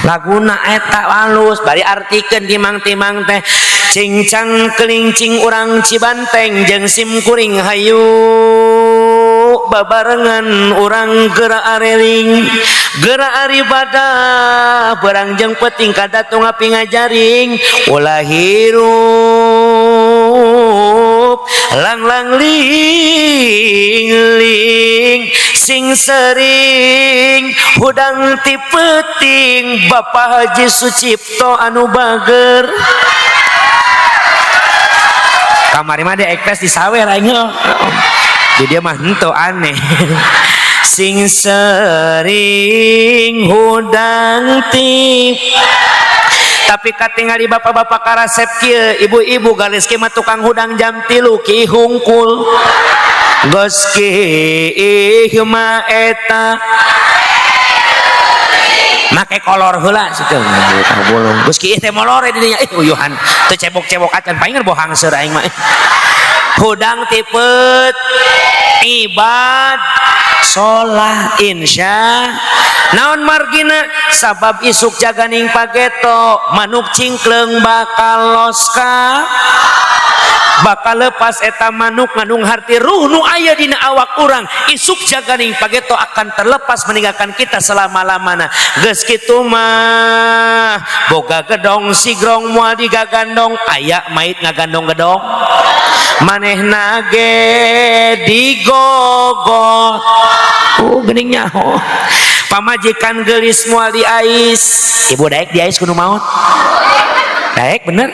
laguna eta alus bari artikeun. Timang-timang teh cingcang kelincing urang Cibanteng jeung sim kuring hayu babarengan urang gerak areling gerak ibadah berang jeung peting kadatung api ngajaring ulah hirup lang lang ling ling sing sering hudang ti peuting Bapak Haji Sucipto anu bager. Kamari mah di ekpres disawer aing heuh. Jadi dia mah henteu aneh. Sing sering hudang ti Tapi katingali bapak-bapak karasep kieu, ibu-ibu garis kieu mah tukang hudang jam 3 ki hungkul. Geus kiih mah eta make kolor heula situ bolong. Geus kiih teh molore di dinya, ih uyuhan teu cebok-cebok acan, palingan bohang hangseur aing mah. Hudang tipet ibad sholat insya naon margina, sabab isuk jaganing pageto manuk cingkleung bakal loska, bakal lepas eta manuk, ngandung harti ruh nu aya dina awak urang isuk jaganing pageto akan terlepas meninggalkan kita selama-lamana. Geus kitu mah boga gedong sigrong moal digagandong, aya mait ngagandong gedong, manehna ge digogot. Oh, geuning nyaho. Pamajikan geulis moal diais. Ibu, daek diais ku nu maot? Daek bener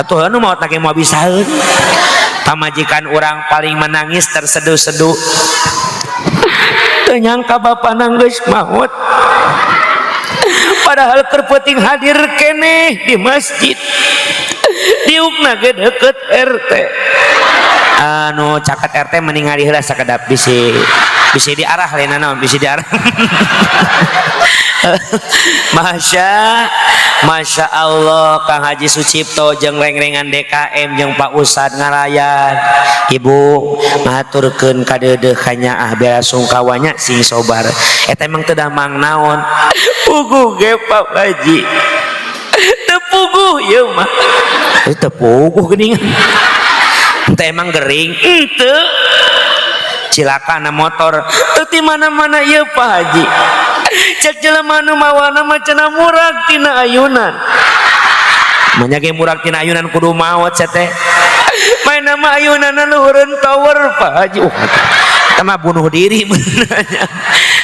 atuh, anu maot lagi mau bisaeun. Pamajikan urang paling menangis terseduh-seduh, teu nyangka bapana geus maot, padahal keur peuting hadir keneh di masjid, diukna ge deket RT. Anu caket RT mending heula sakedap, bisi bisi diarah lain naon, bisi diarah. Masya Masya Allah, Kang Haji Sucipto jeung rengrengan DKM jeung Pak Ustad ngalayan. Ibu ngaturkeun kadeudeuh kanyaah, bela sungkawanya, sing sobar. Eta emang teu damang naon, puguh ge Pak Haji teu puguh ieu mah, teu puguh geuningan. Teu emang gering henteu, cilaka na motor teu ti mana-mana ieu Pak Haji. Cek jelema nu mawana mah cenah murag tina ayunan. Manya ge murag tina ayunan kudu maot sia teh. Main nama ayunan luhureun tower, Pak Haji. Eta mah bunuh diri benernya.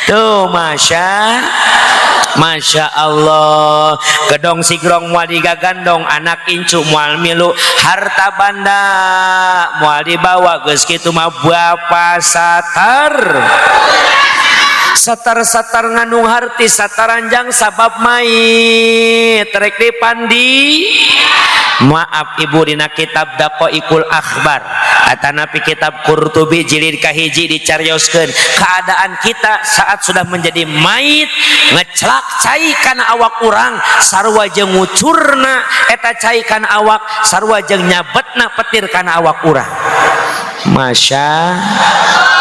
Tuh, Masya Masya Allah, gedong sigrong moal digagandong, anak incu moal milu, harta banda moal dibawa. Geus kitu mah bapa satar satar-satar ngandung harti sataranjang, sabab mait rek dipandi. Maaf Ibu, dina kitab Daqaiqul Akhbar atanapi kitab Qurtubi jilid kahiji dicarioskeun keadaan kita saat sudah menjadi mayit. Ngecelak cai kana awak urang sarua jeung ngucurna eta cai kana awak, sarua jeung nyabetna petir kana awak urang. Masya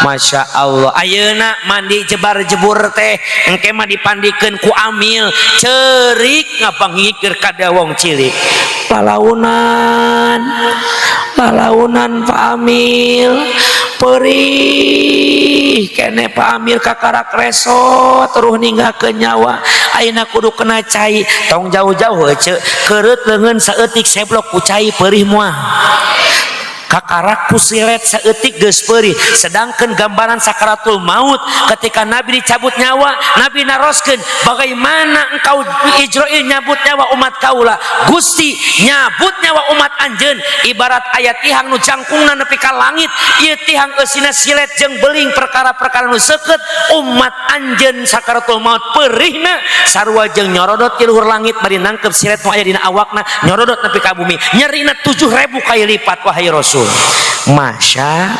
Masya Allah, ayeuna mandi jebar jebur teh, engke mah dipandikeun ku amil, cerik ngabangikir kada wong cilik. Lalaunan, lalaunan, Pak Amil, perih kene Pak Amil, kakarak resot terus ninggalkeun nyawa. Ayeuna kudu kena cai. Tong jauh-jauh ece, kereut leungeun saeutik seblok ku cai, perih moal? Kakarak ku silet saeutik geus perih. Sedangkan gambaran sakaratul maut ketika Nabi dicabut nyawa, Nabi naroskeun, "Bagaimana engkau Ijroil nyabut nyawa umat kaula?" "Gusti, nyabut nyawa umat anjeun ibarat aya tihang nu jangkungna nepi ka langit. Ieu tihang eusina silet jeung beling, perkara-perkara nu seukeut. Umat anjeun sakaratul maut perihna sarua jeung nyorodot ti luhur langit bari nangkep silet nu aya dina awakna, nyorodot nepi ka bumi, nyerina 7000 kali lipat, wahai Rasul." Masya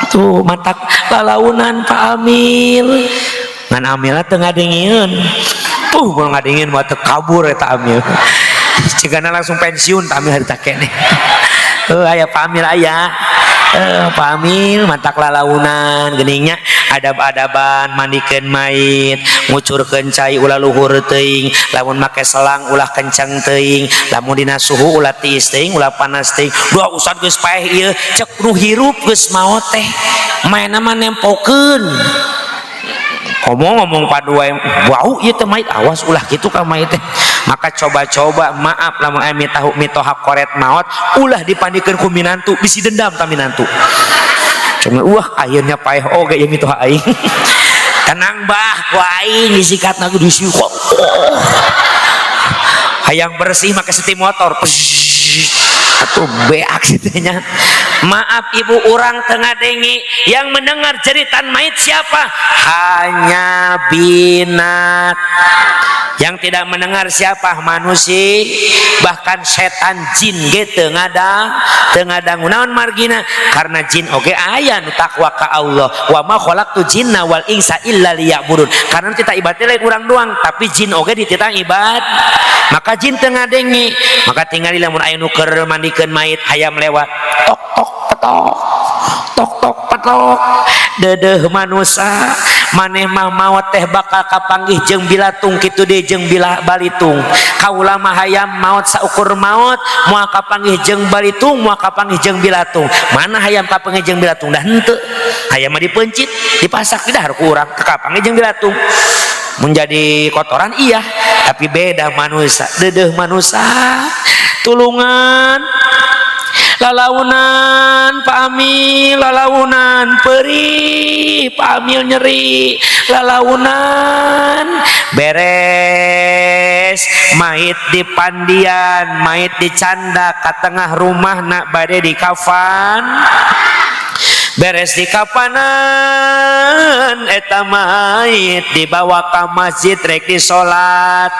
tuh, matak lalaunan Pak Amil. Ngan Amilna teu ngadengieun. Mun ngadengieun mah teu kabur eta Amil, cigana langsung pensiun Pak Amil harita keneh. Aya Pak Amil, aya Pak Amil. Matak lalaunan geningnya, adab-adaban mandikeun mayit, ngucurkeun cai ulah luhur teuing, lamun make selang ulah kencang teuing, lamun dina suhu ulah tiis teuing, ulah panas teuing. Dua ustad geus paeh ieu, cek nu hirup geus maot teh maena mah nempokeun, ngomong-ngomong padu wae bau ieu teh mayit, awas ulah kitu ka mayit teh. Maka coba-coba, maaf, lamun aya mitahu mitoha koret maot, ulah dipandikeun ku minantu, bisi dendam ka minantu. Cuma wah, akhirnya paeh oge ieu mitoha aing. "Tenang bah, ku aing disikat." Nagu disikat, oh. Hayang bersih make steam motor atau beak nya. Maaf Ibu, orang tengah dengi, yang mendengar jeritan mayit siapa? Hanya binat. Yang tidak mendengar siapa? Manusia, bahkan setan jin ge teu ngadangu. Naon margina? Karena jin oge aya nu takwa ka Allah. Wa ma khalaqtu jinna wal insa illa liya'budun. Karena kita ibadah lain urang doang, tapi jin oge dititah ibad. Maka jin teu ngadenge. Maka tingali lamun aya nu keur mandikeun mayit, hayam lewat, tok tok petok, tok tok petok. Dedeh manusia, maneh mah maot teh bakal kapanggih jeung bilatung kitu deui jeung bila balitung. Kaula mah hayam maot saukur maot moal kapanggih jeung balitung, moal kapanggih jeung bilatung. Mana hayam kapanggih jeung bilatung? Dah henteu. Hayam mah dipeuncit, dipasak, didahar ku urang, kapanggih jeung bilatung. Menjadi kotoran iya, tapi beda manusia. Dedeh manusia, tulungan, lalaunan Pak Amil, lalaunan perih Pak Amil, nyeri, lalaunan. Beres mait di pandian, mait di canda ke tengah rumah nak bade di kafan. Beres di kafanan eta mait dibawa ka masjid rek di salat.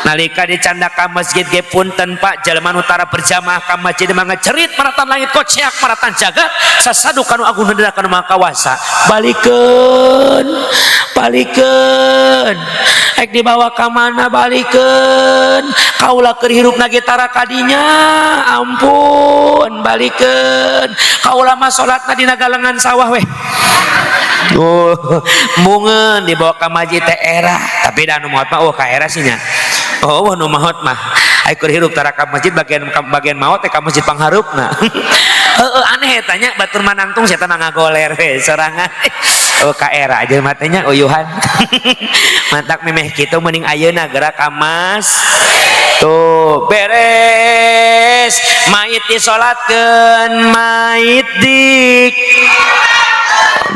Nalika dicanda ka masjid ge, punten Pak, jelema nu tara berjamaah ka masjid mah ngecerit maratan langit, koceak maratan jagat, sasadu kanu agung henteu kanu maha kawasa. Balikeun, balikeun, rek dibawa ka mana? Balikeun. Kaula keur hirup ge tara kadinya, ampun, balikeun. Kaula mah salatna dina galengan sawah weh. Oh, embungeun dibawa ka masjid teh era, tapi da anu maot mah, oh, ka era sih nya. Oh, nu maot mah ai keur hirup tara ka masjid, bagian bagian maot teh ka masjid panghareupna. Heeh, aneh eta nya, batur manangtung setan ngagoler we sorangan. Oh, ka era aja matanya uyuhan. Mantak memeh kitu mending ayeuna gerak ka mas. Tuh beres mayit disolatkeun, mayit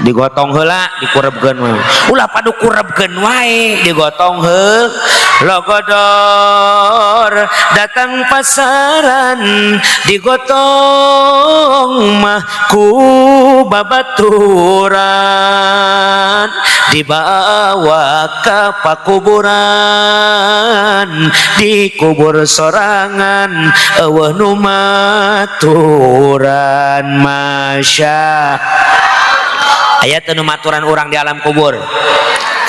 digotong heula, dikurebkeun we. Ulah padu kurebkeun wae, digotong heula. Logodor datang pasaran, digotong mah ku babaturan, dibawa ke pakuburan, dikubur sorangan, euweuh nu maturan. Masya, aya teu nu maturan urang di alam kubur?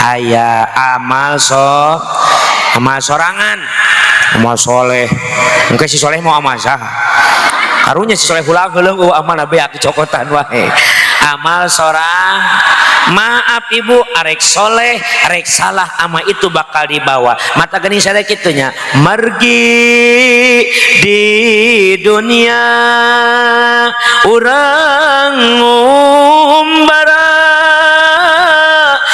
Aya. Amal so amal sorangan, amal soleh. Mungkin si soleh mau amal saha? Karunya si soleh hulang heuleung, euweuh amal beak cokotan wae. Amal sorang. Maaf ibu, arek soleh arek salah, ama itu bakal dibawa. Mata geni saya kitunya margi di dunia urang ngumbara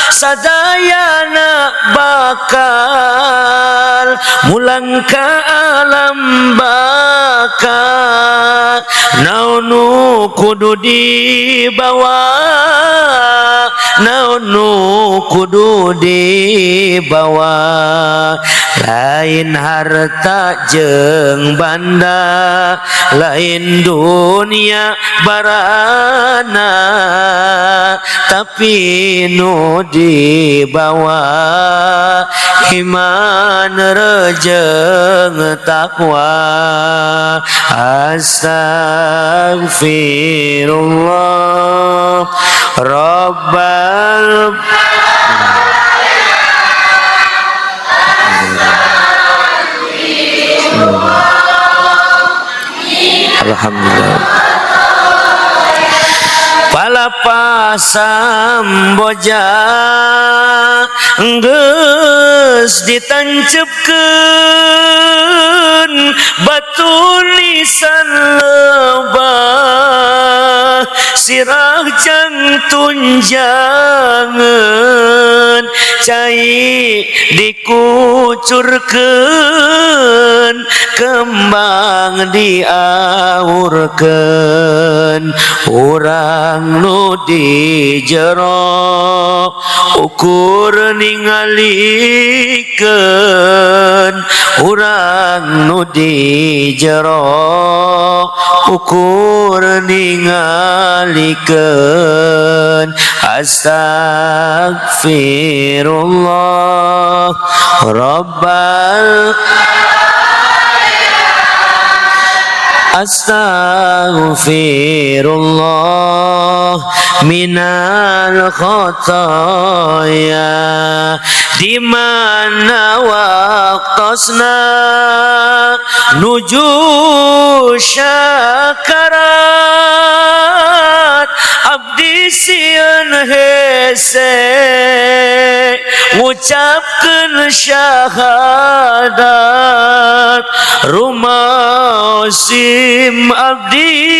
sadayana bakal mulang ka alam baka. Naon nu kudu dibawa? Naon nu kudu dibawa? Lain harta jeung banda, lain dunia barana, tapi nu dibawa iman rejeng takwa. Astagfirullah Rabbal. Alhamdulillah. Palapa Samboja geus ditancepkeun batu nisan lebah, sirah jang tunjangan, cai dikucurkeun, kembang diaurkeun. Urang nu di jero ukur ningalikeun, urang nu di jero ukur ningalikeun. Astaghfirullah Rabbal Astaghfirullah minal khotoya. Di mana waktosna nuju syakarat, abdi sieun hese ngucapkeun syahadat. Rumaosim abdi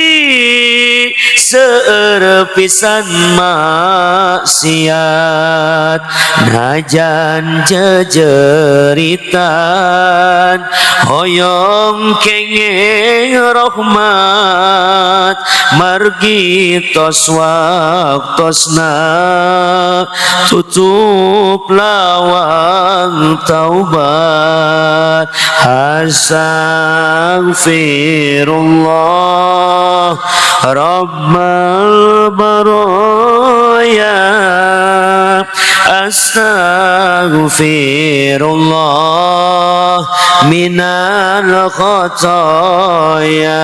seueur pisan maksiat, najan jejeritan hoyong kenging rahmat, margi tos waktosna tutup lawang taubat. Astaghfirullah Rabbal baraya, astaghfirullah minal khotoya.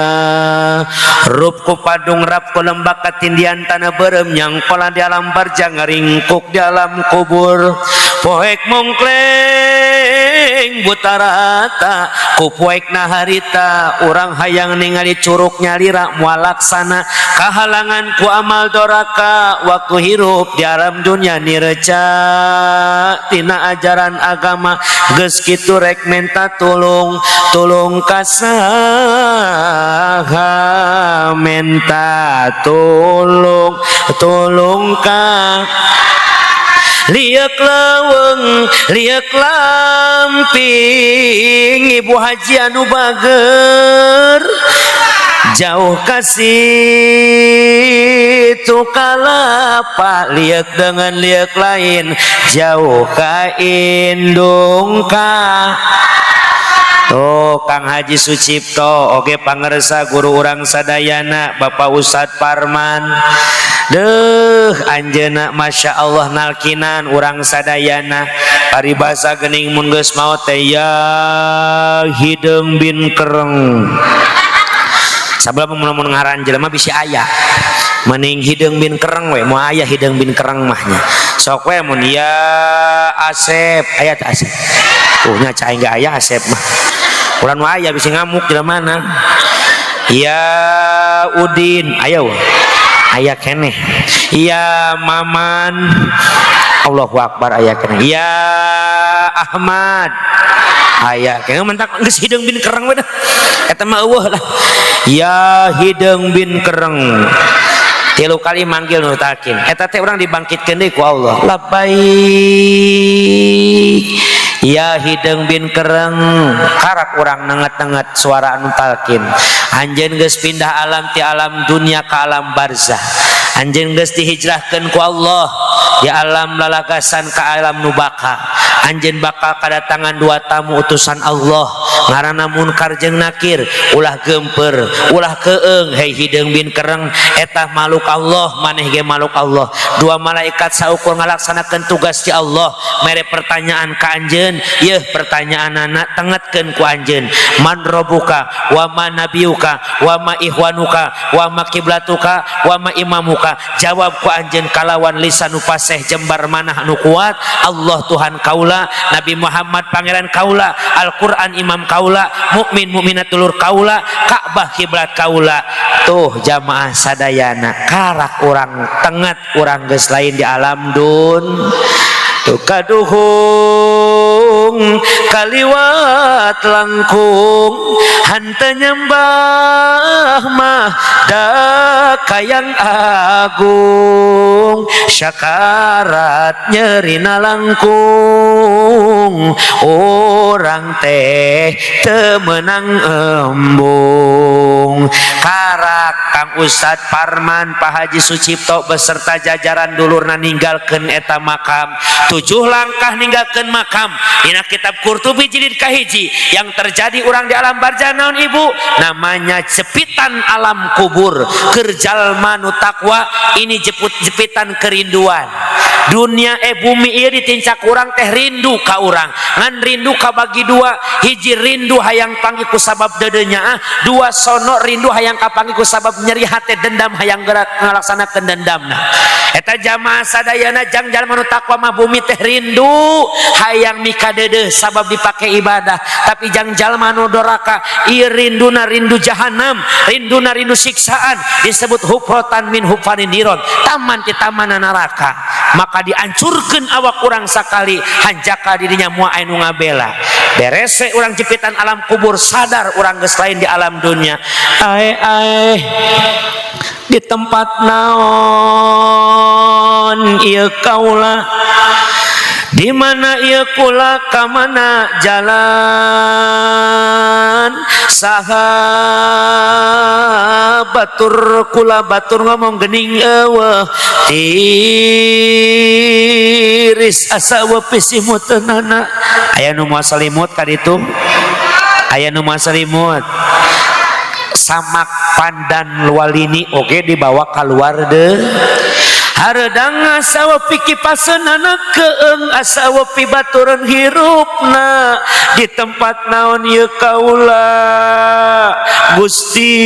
Rup ku padung rap ku lembak katindian tanah berem, nyangkola di alam barjang ringkuk di alam kubur. Poek mongkleng buta rata ku poek naharita, urang hayang ningali curug nyalira moal laksana, kahalangan ku amal doraka waktu hirup di alam dunia nireca tina ajaran agama. Geus kitu rek menta tulung, tulung ka saha menta tulung, tulung ka liek leuweung liek lamping, ibu haji anu bager jauh kasih tu kalapa, liek dengan liek lain jauh ka indung ka. Tuh Kang Haji Sucipto oge pangersa guru urang sadayana Bapak Ustad Parman deuh anjeunna Masya Allah nalkinan urang sadayana. Paribasa geuning mun geus maot teh ya hideung bin kereng, sabab mun ngaran jelema bisi aya mending hideung bin kereng we, moal aya hideung bin kereng mah nya. Sok we mun ya Asep aya teh Asep, tuh nya cai ge aya Asep mah, urang nu aya bisi ngamuk jelema mana. Ya Udin aya we, aya keneh. Ya Maman Allahu Akbar aya keneh. Ya Ahmad aya keneh, mentak geus hideung bin kereng we dah eta mah eueuh lah. Ya hideung bin kereng tilu kali manggil nu talkin eta teh urang dibangkitkeun deui ku Allah. Labbaik ya hideung bin kereng, karak urang nenget-nenget suara anu talkin. Anjeun geus pindah alam ti alam dunia ka alam barzah, anjeun geus dihijrahkeun ku Allah di alam lalagasan ka alam nu baka. Anjeun bakal kadatangan dua tamu utusan Allah ngaranna Munkar jeung Nakir. Ulah gemper ulah keeng hei hideung bin kereng, eta makhluk Allah maneh ge makhluk Allah. Dua malaikat saukur ngalaksanakeun tugas ti Allah mere pertanyaan ka anjeun, yeuh pertanyaanana tengetkeun ku anjeun. Man robuka wa ma nabiyuka wa ma ihwanuka wa ma kiblatuka wa ma imamuka. Jawab ku anjeun kalawan lisan nu fasih jembar manah nu kuat, Allah Tuhan kaula, Nabi Muhammad pangeran kaula, Al-Quran imam kaula, mukmin mukminat dulur kaula, Ka'bah kiblat kaula. Tuh jamaah sadayana karak urang tenget urang geus lain di alam dun. Tuh kaduhung kaliwat langkung henteu nyembah mah da kayang agung, syakarat nyerina langkung urang teh teu meunang embung. Karak Kang Ustad Parman, Pak Haji Sucipto beserta jajaran dulurna ninggalkeun eta makam. Tujuh langkah ninggalkeun makam. Dina kitab Qurtubi jilid kahiji, yang terjadi urang di alam barzah naon, Ibu? Namanya jepitan alam kubur. Keur jalma nu takwa ini jeput jepitan kerinduan. Dunia, eh, bumi ieu ditincak urang teh rindu ka urang. Ngan rindu kabagi dua: hiji, rindu hayang panggih ku sabab dedenya, ah. Dua, sono rindu hayang kapanggih ku sabab nyeri hate, dendam, hayang gerak ngalaksanakeun dendamna. Eta jamaah sadayana, jang jalma nu takwa mah bumi teh rindu hayang mikadeudeuh sabab dipake ibadah. Tapi jang jalma nu doraka ieu rinduna rindu jahanam, rinduna rindu siksaan, disebut hufrotan min hufarin niron, taman ti taman neraka. Maka dihancurkan awak urang sakali hanjaka dirinya, moal aya nu ngabela. Beres urang jepitan alam kubur, sadar urang geus lain di alam dunia. Ae ae, di tempat naon ieu kaula? Di mana ieu kula? Ka mana jalan? Saha batur kula? Batur ngomong gening eueuh, tiris asa wepi simuteunana. Aya nu moal salimut ka ditu? Aya nu moal salimut? Samak pandan walini oge dibawa keluar deh. Hareudang asa wepi kipaseunana, keeng asa wepi baturan hirupna. Di tempat naon ieu kaula, Gusti?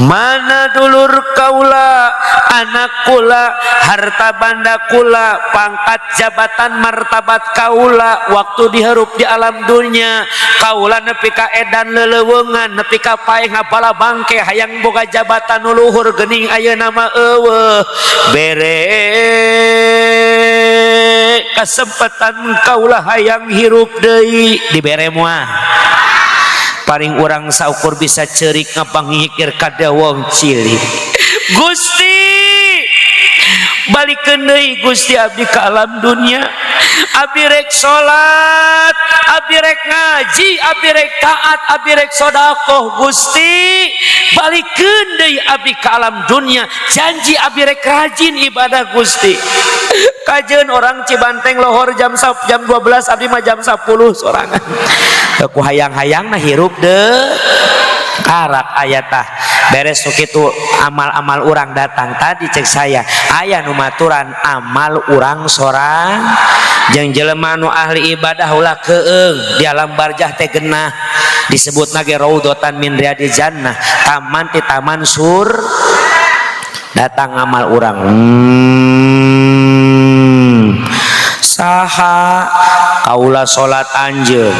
Mana dulur kaula, anak kula, harta banda kula, pangkat jabatan martabat kaula waktu dihirup di alam dunia? Kaula nepi ka edan leleuweungan, nepi ka paeh ngapala bangke, hayang boga jabatan nu luhur, geuning ayeuna mah eueuh. Bere kesempatan kaula hayang hirup deui. Dibere moal? Paling urang saukur bisa cerik ngapangikir kada wong cilik. Gusti, balikeun deui Gusti abdi ke alam dunia. Abdi rek salat, abdi rek ngaji, abdi rek taat, abdi rek sodakoh. Gusti, balikeun deui abdi ke alam dunia, janji abdi rek rajin ibadah. Gusti, kajeun orang Cibanteng lohor jam jam 12, abdi mah jam 10 sorangan ku hayang-hayang. Nah, hirup deh karak ayat tah beres kitu amal-amal urang datang. Tadi cek saya, aya nu maturan amal urang sorang. Jeung jelema nu ahli ibadah ulah keeng, di alam barjah teh genah, disebut nage raudhatan min riyadil jannah, taman ti taman sur. Datang amal urang, saha kaula? Salat anjeun.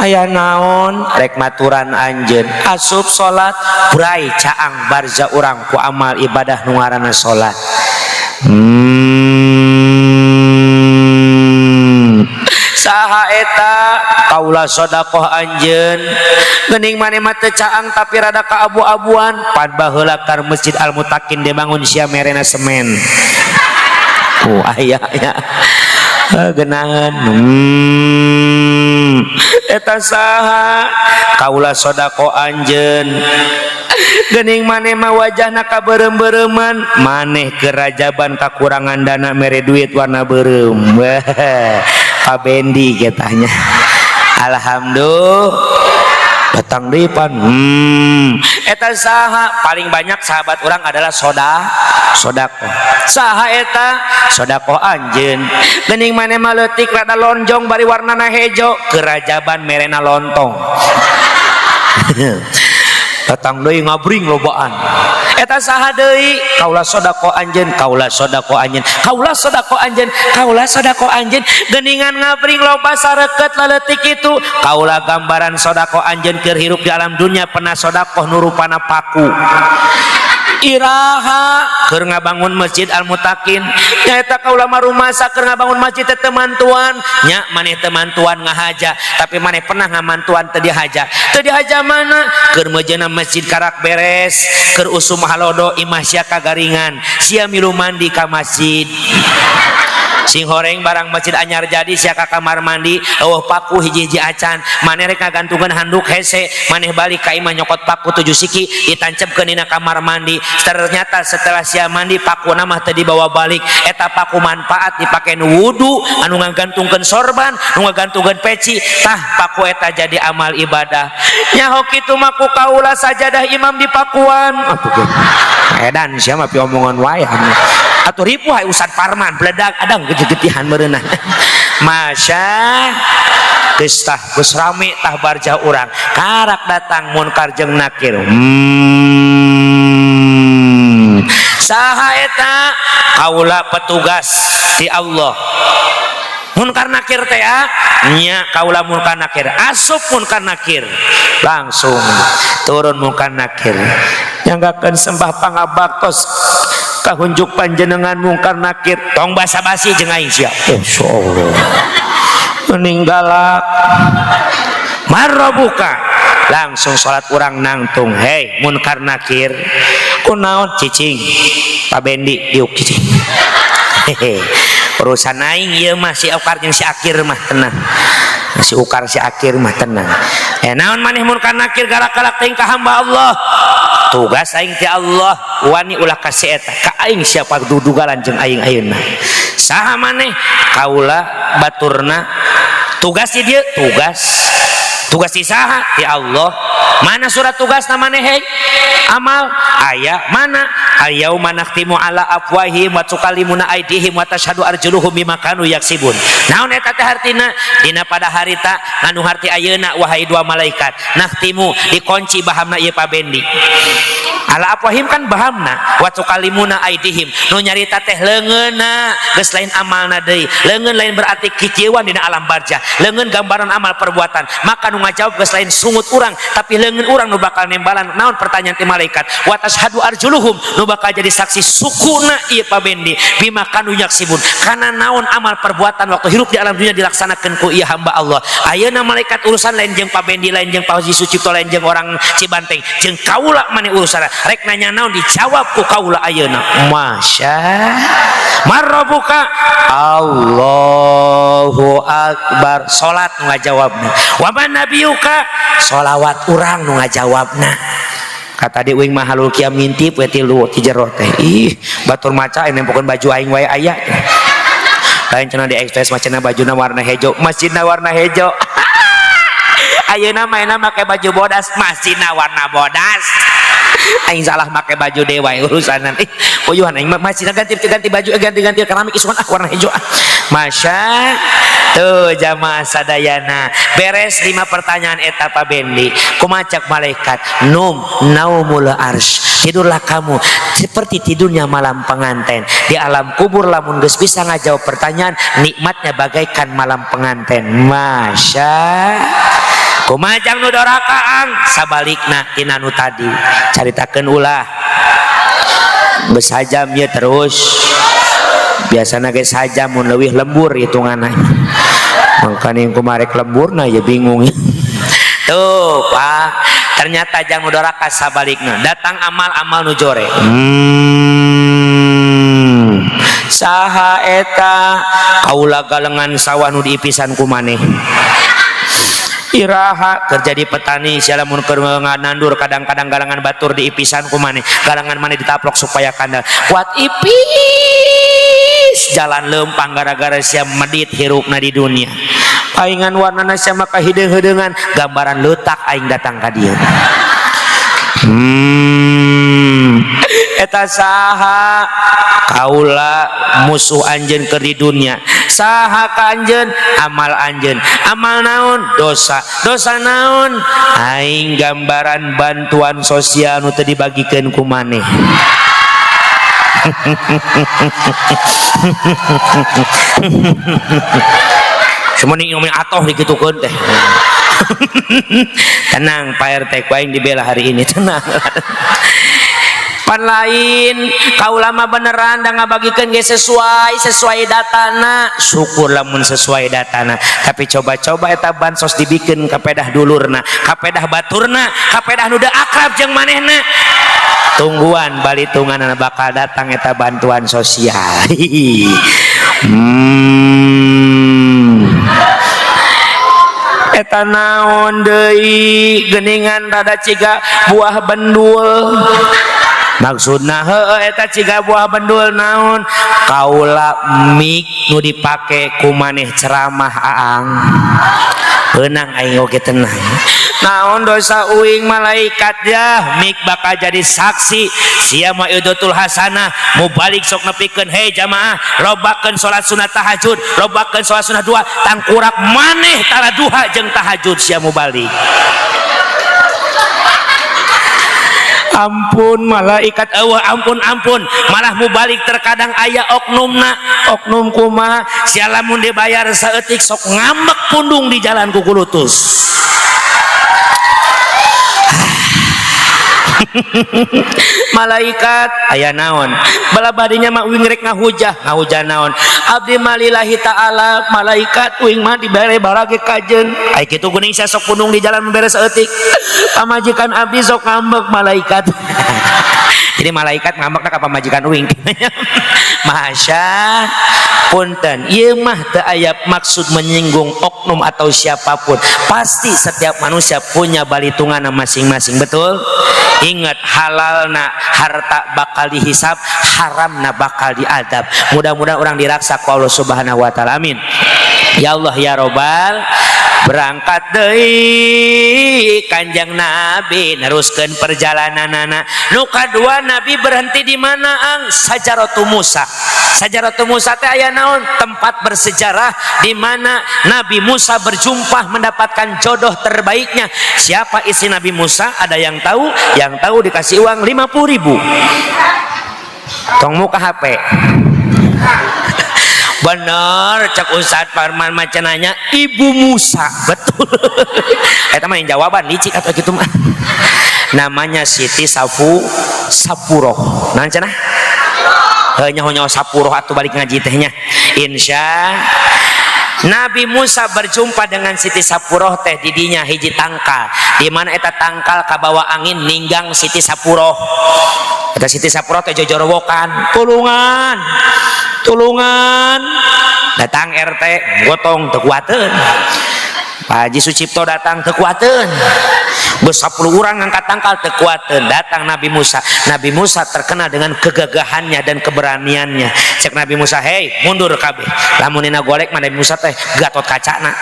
Aya naon? Rek maturan anjeun. Asup salat, burai caang barza urang ku amal ibadah nu ngaranna salat. Saha eta? Kaula sodakoh anjeun. Geuning maneh mah teu caang tapi rada kaabu-abuan. Pan baheula kar Masjid Al Mutakin dibangun sia merena semen. Oh, aya ya genangan. Eta saha? Kaula sodako anjeun. Gening maneh mah wajahna kaberem-bereman. Maneh kerajaban kakurangan dana, mere duit warna berem. Pak Bendi katanya, alhamdulillah. Datang deui pan. Eta saha? Paling banyak sahabat orang adalah sodakoh. Saha eta? Sodakoh anjeun. Geuning maneh mah leutik, rada lonjong bari warnana hejo. Kerajaban merena lontong. Datang deui, ngabring lobaan. Eta saha deui? Kaula sodako anjeun, kaula sodako anjeun, kaula sodako anjeun, kaula sodako anjeun. Geuningan ngabring loba sareket laletik itu. Kaula gambaran sodako anjeun keur hirup di alam dunia pernah sodakoh nu rupana paku. Iraha? Keur ngabangun Masjid Al Mutakin. Nyaeta kaula mah rumasa keur ngabangun masjid teh temantuan nya. Maneh temantuan ngahaja, tapi maneh pernah ngamantuan teu dihaja? Teu dihaja mana? Keur meujeuhna masjid karak beres, keur usum halodo, imah sia kagaringan, sia milu mandi ka masjid. Sing horeng barang masjid anyar jadi, sia ka kamar mandi, euweuh paku hiji-hiji acan. Maneh rek ngagantungkeun handuk, hese. Maneh balik ka imah, nyokot paku tujuh siki, ditancapkeun dina kamar mandi. Ternyata setelah sia mandi, paku mah teu dibawa balik. Eta paku manfaat dipake nu wudu, anu ngagantungkeun sorban, nu ngagantungkeun peci. Tah, paku eta jadi amal ibadah. Nyaho kitu mah ku kaula sajadah imam di pakuan. Atuh edan sia mah, pi omongan wae atuh. Ripuh hai Ustad Parman, beledag adang gede-gedean meureunah. Masya, geus tah, geus rame tah barjah urang. Karak datang Munkar jeung Nakir. Saha eta? Kaula petugas di Allah. Munkar Nakir teh ya nya, kaula Munkar Nakir. Asup Munkar Nakir, langsung turun Munkar Nakir, nyanggakeun sembah pangabaktos kahunjuk panjenengan Munkar Nakir. Tong basa-basi jeung aing sia. Insyaallah meninggalak marrobuka. Langsung salat urang nangtung. Hei Munkar Nakir, kunaon cicing? Pak Bendi diuk cicing. Hehe, urusan aing ieu mah. Si Ukar jeung si Akir mah tenang, si Ukar si Akir mah tenang. Eh, naon maneh Munkar Nakir galak-galak teuing ka hamba Allah? Tugas aing ti Allah. Wani ulah ka si eta, ka aing. Siapa dudugalan jeung aing ayeuna? Saha maneh? Kaula baturna, tugas di dieu. Tugas, tugas di saha? Ti Allah. Mana surat tugas maneh? Hei, amal aya mana? Al-yauma nakhtimu ala afwahihim wa tukallimuna aydihim wa tashhadu arjuluhum bima kanu yaksibun. Naon eta teh hartina? Dina pada harita nganu harti ayeuna, wahai dua malaikat, nakhtimu, dikunci bahamna ieu Pa Bendi, ala afwahihim kan bahamna, wa tukallimuna aydihim, nu nyarita teh leungeunna, geus lain amalna deui. Leungeun lain berarti kiceuan dina alam barjah, leungeun gambaran amal perbuatan. Maka nu ngajawab geus lain sungut urang, tapi leungeun urang nu bakal nembalan naon pertanyaan ti malaikat. Wa tashhadu arjuluhum, nu bakal jadi saksi sukuna ieu Pa Bendi, bima kanu yaksibun, karena naon amal perbuatan waktu hirup di alam dunia dilaksanakan ku ieu hamba Allah. Ayeuna malaikat urusan lain jeung Pa Bendi, lain jeung Pak Haji Sucipto, lain jeung orang Cibanteng, jeung kaula maneh urusan. Rek nanya naon, dijawab ku kaula ayeuna. Masya, marrobuka, Allahu akbar. Salat nu ngajawabna. Wa man nabiyuka, solawat urang nu ngajawabna. Kata di uing mah halul kiam, ngintip we tilu ti jero teh. Ih, batur maca aing nempokeun baju aing wae aya lain cenah di ekspres mah cenah bajuna warna hejo, masjidna warna hejo. Ayeuna mainna make baju bodas, masjidna warna bodas. Aing salah make baju dewa urusanan. Ih, uyuhan aing mah, masjidna ganti ganti baju, ganti ganti keramik isukan ah warna hejo ah. Masya, tuh jamaah sadayana, beres lima pertanyaan eta Pak Bendi. Kumacak malaikat, num naumul ars, tidurlah kamu seperti tidurnya malam pengantin. Di alam kubur lamun geus bisa ngajawab pertanyaan, nikmatnya bagaikan malam pengantin. Masya, kumajang nu doraka ang sabalikna tina nu tadi caritakeun. Ulah geus sajam ya, terus biasana ge sajam, mun leuwih lembur hitunganna. Makanya yang kumarek lembur nah ya bingung tuh, Pak. Ternyata jang nu doraka sabalikna, datang amal-amal nu jore. Saha eta? Kaula galengan sawah nu diipisan ku maneh. Iraha kerja di petani sia? Lamun keur nandur, kadang-kadang galangan batur diipisan ku maneh, galangan maneh ditaplok supaya kandal kuat, ipis jalan lempang gara-gara sia medit hirupna di dunia. Paingan warnana sia maka hideung-hideungan, gambaran letak aing datang ka dieu. Eta saha? Kaula musuh anjeun keur di dunia. Saha ka anjeun? Amal anjeun. Amal naon? Dosa. Dosa naon? Aing gambaran bantuan sosial nu teu dibagikeun ku maneh. Cuma nih ngomong atoh dikitukeun teh. Tenang, Pak RT, ku aing dibela hari ini, tenang. Pan lain kaula mah beneran da ngabagikeun ge sesuai sesuai datana. Syukur lamun sesuai datana, tapi coba-coba eta bansos dibikeun ka pedah dulurna, ka pedah baturna, ka pedah nu akrab jeung manehna. Tungguan balitungan bakal datang eta bantuan sosial. Eta naon deui geningan rada ciga buah bendul? Maksudna, heueuh, eta ciga buah bendul naon? Kaula mik nu dipake ku maneh ceramah. Aang benang aing oge tenang. Naon dosa uing, malaikat? Ya, mik bakal jadi saksi sia. Mauidhotul hasanah, mubalig sok nepikeun, "Hei jamaah, lobakeun salat sunat tahajud, lobakeun salat sunat duha." Tangkurak maneh tara duha jeung tahajud sia mubalig. Ampun malaikat, eueuh ampun ampun. Malah mubalig terkadang aya oknumna. Oknum kumaha sia? Lamun dibayar saeutik sok ngambek pundung di jalan kukulutus. Malaikat, aya naon? Bala badinya mah uing rek ngahujah. Ngahujah naon? Abdi mah lillahi ta'ala, malaikat, uing mah dibere barage kajen. Ai kitu geuning sia sok pundung di jalan membere saeutik. Pamajikan abdi sok ngambek, malaikat. Jadi malaikat ngambek ka pamajikan uing. Masya, punten ieu mah teu aya maksud menyinggung oknum atau siapapun. Pasti setiap manusia punya balitungan masing-masing, betul? Ingat, halalna harta bakal dihisab, haramna bakal diadab. Mudah-mudahan orang diraksa ku Allah Subhanahu wa taala. Amin ya Allah ya robbal. Berangkat deui Kanjeng Nabi, neruskeun perjalananana. Nu kadua, Nabi berhenti di mana? Ang Sajaratu Musa. Sajaratu Musa teh aya naon? Tempat bersejarah di mana Nabi Musa berjumpa mendapatkan jodoh terbaiknya. Siapa istri Nabi Musa? Ada yang tahu? Yang tahu dikasih uang 50.000. Tong muka HP. Bener cek Ustadz Parman macananya Ibu Musa, betul. Eta mah yang jawaban licik atau gitu mah. Namanya Siti Safu Sapuroh. Naon cenah? Heuh, nyaho Sapuroh atuh balik ngaji tehnya. Insya Nabi Musa berjumpa dengan Siti Sapuroh teh didinya hiji tangkal, di mana eta tangkal kabawa angin ninggang Siti Sapuroh. Eta Siti Sapuroh teh jojorowokan, "Tulungan, tulungan!" Datang RT, gotong teu kuateun. Pak Haji Sucipto datang, teu kuateun. Geus 10 orang ngangkat tangkal teu kuateun. Datang Nabi Musa. Nabi Musa terkenal dengan kegagahannya dan keberaniannya. Cek Nabi Musa, "Hei, mundur kabeh." Lamun dina golek mah Nabi Musa teh Gatot Kacana.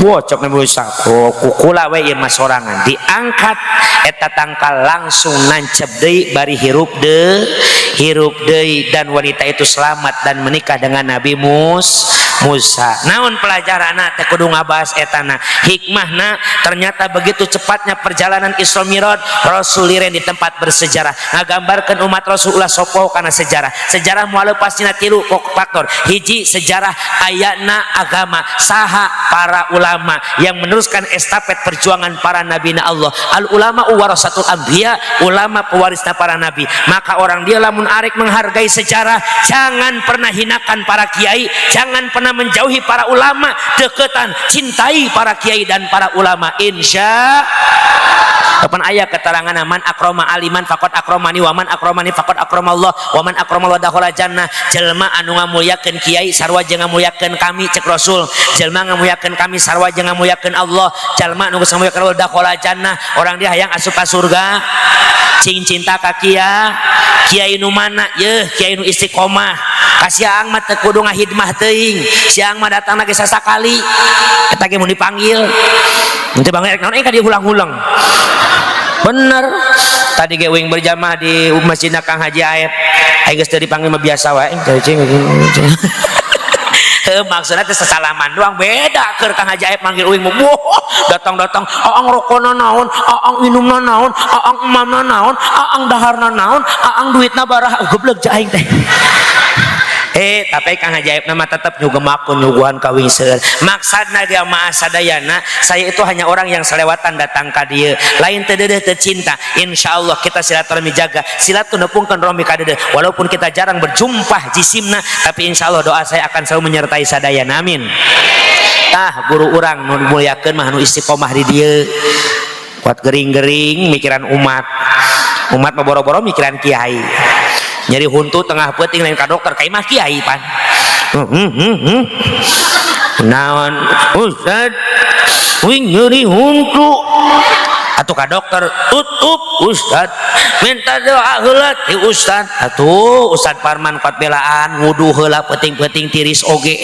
Bocok Nabi Musa, "Oh, kukula we ieu mah sorangan." Diangkat eta tangkal, langsung nancep deui, bari hirup deui, hirup deui, dan wanita itu selamat dan menikah dengan Nabi Musa. Naon pelajaranna teh kudu ngabahas etana? Hikmahna, ternyata begitu cepatnya perjalanan Isra Mi'raj, Rasul liren di tempat bersejarah, ngagambarkeun umat Rasulullah sopo kana sejarah. Sejarah moal lepas tina tilu faktor. Hiji, sejarah ayana agama. Saha? Para ulama yang meneruskan estafet perjuangan para nabi na Allah. Al ulama warasatul anbiya, ulama pewarisna para nabi. Maka orang dia lamun arek menghargai sejarah, jangan pernah hinakan para kiai, jangan pernah menjauhi para ulama, deketan, cintai para kiai dan para ulama. Insya kapan aya keterangan, man akroma aliman faqad akromani wa man akromani faqad akramallah wa man akramallah dakhala jannah. Jelma anu ngamuliakeun kiai sarua jeung ngamuliakeun kami, cek Rasul. Jelma ngamuliakeun kami sarua jeung ngamuliakeun Allah. Jelma anu geus ngamuliakeun Allah dakhala jannah. Orang dia hayang asup ka surga, cing cinta ka kiai. Kiai nu mana yeuh? Kiai nu istiqomah. Ka siang mah teu kudu ngahidmah teuing, siang mah datang lagi sasakali eta ge mun dipanggil. Nanti bang rek naon ka dieu ulang-ulang. Bener, tadi ge uing berjamaah di Masjid Kang Haji Aep, aing geus teu dipanggil mah biasa wae. Cing cing. Maksudnya teh sesalaman doang. Beda keur Kang Haji Aep manggil uing mah, wah, datang-datang, "Aang rokona naon? Aang minumna naon? Aang emamna naon? Aang daharna naon? Aang duitna baraha?" Goblok cek aing teh. Tapi Kang Haji Aep nama tetap nyugemakeun, nyuguhan ka uing seueur. Maksudna dia mah sadayana, saya itu hanya orang yang selewatan datang ka dieu, lain teu deudeuh teu cinta. Insyaallah kita silaturahmi, jaga silaturahmi, nepungkeun rohmi ka deudeuh. Walaupun kita jarang berjumpa jisimna, tapi insyaallah doa saya akan selalu menyertai sadayana. Amin. Tah, guru urang nu dimuliakeun mah nu istiqomah di dieu, kuat gering-gering mikiran umat. Umat mah boro-boro mikiran kiai, nyeri huntu tengah peuting lain ka dokter, ka imah kiai. Pan Naon, Ustad? Wing nyeri huntu. Atuh ka dokter tutup. Ustad, minta doa heula ti Ustad. Atuh Ustad Parman kuat belaan, wudu heula peuting-peuting tiris oge.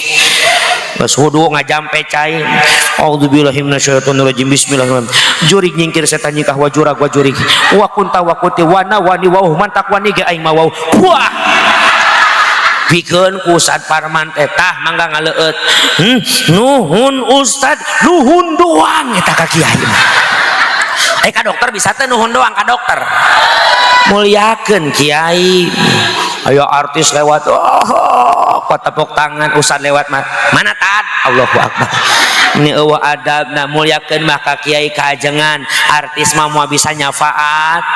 Geus wudu, ngajampe cai. A'udzubillahi minasyaitonirrajim. Bismillahirrahmanirrahim. Jurig nyingkir setan nyikah wa jurag wa jurig. Wa kunta wa kunti wa na wani wa mantak wani ge aing mah wah. Pikeun ku Ustad Parman teh, tah mangga ngaleueut. Nuhun Ustad, nuhun doang eta ka kiai mah. Eh, ka dokter bisa teh nuhun doang ka dokter? Muliakeun kiai. Ayo artis lewat, oh, kok tepuk tangan. Ustad lewat mah, mana tad? Allahu Akbar. Ini eueuh adabna. Muliakeun mah ka kiai kaajengan. Artis mah moal bisa nyafaat.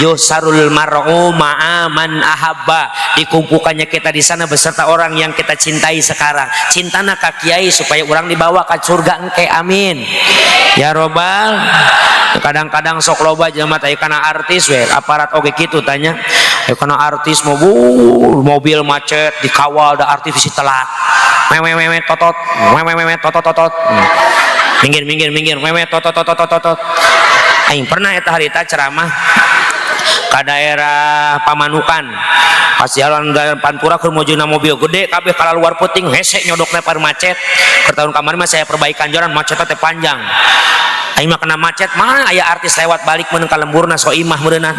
Yuhsyarul mar'u ma'a man ahabba, dikumpulkannya kita di sana beserta orang yang kita cintai sekarang. Cintana ka kiai supaya orang dibawa ke surga engke. Amin ya robbal. Kadang-kadang sok loba jelema teh kana artis we. Aparat oge kitu tanya ya, kana artis mobil, mobil macet dikawal, da artis bisi telat. Mewe mewe totot, mewe mewe totot totot, minggir minggir minggir, mewe totot totot totot totot. Aing pernah eta harita ceramah ke daerah Pamanukan, pas jalan dari Pantura ke mojuna mobil gede kabeh luar puting, hese nyodokna par macet. Ke tahun kemarin mah saya perbaikan jalan, macetnya teh panjang. Aing mah kena macet, mana aya artis lewat balik meunang ka lemburna soimah meureunnan.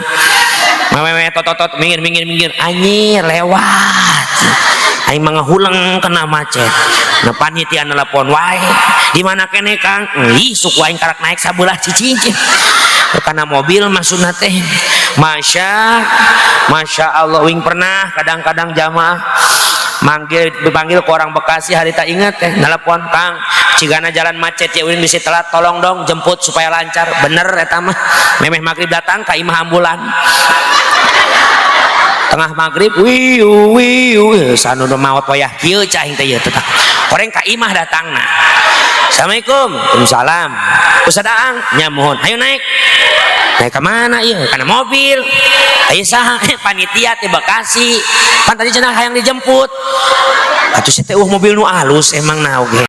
Mewe tot tot, minggir minggir minggir, anjir lewat. Aing mah ngahuleng kena macet. Nah, panitia nelpon wae, di mana kene, Kang? Ih, suku aing karak naik sabelah cicing karena mobil maksudna teh. Masya Masya Allah. Wing pernah kadang-kadang jamaah manggil, dipanggil ke orang Bekasi hari tak ingat teh, nelpon, "Kang, cigana jalan macet ya, uing bisa telat, tolong dong jemput supaya lancar." Bener eta mah. Memeh maghrib datang ka imah ambulan, tengah maghrib, wiu wiu sanu nu maot wayah kieu cahing teh ieu teh. Orang ka imah datangna. "Assalamualaikum." "Waalaikumsalam." "Ustaz Aang nya?" "Mohon." "Ayo naik." "Naik ke mana?" "Iya, karena mobil." "Ayo saha?" "Panitia ti Bekasi." "Pan tadi cenah hayang dijemput." "Atuh teh mobil nu alus emang na oge."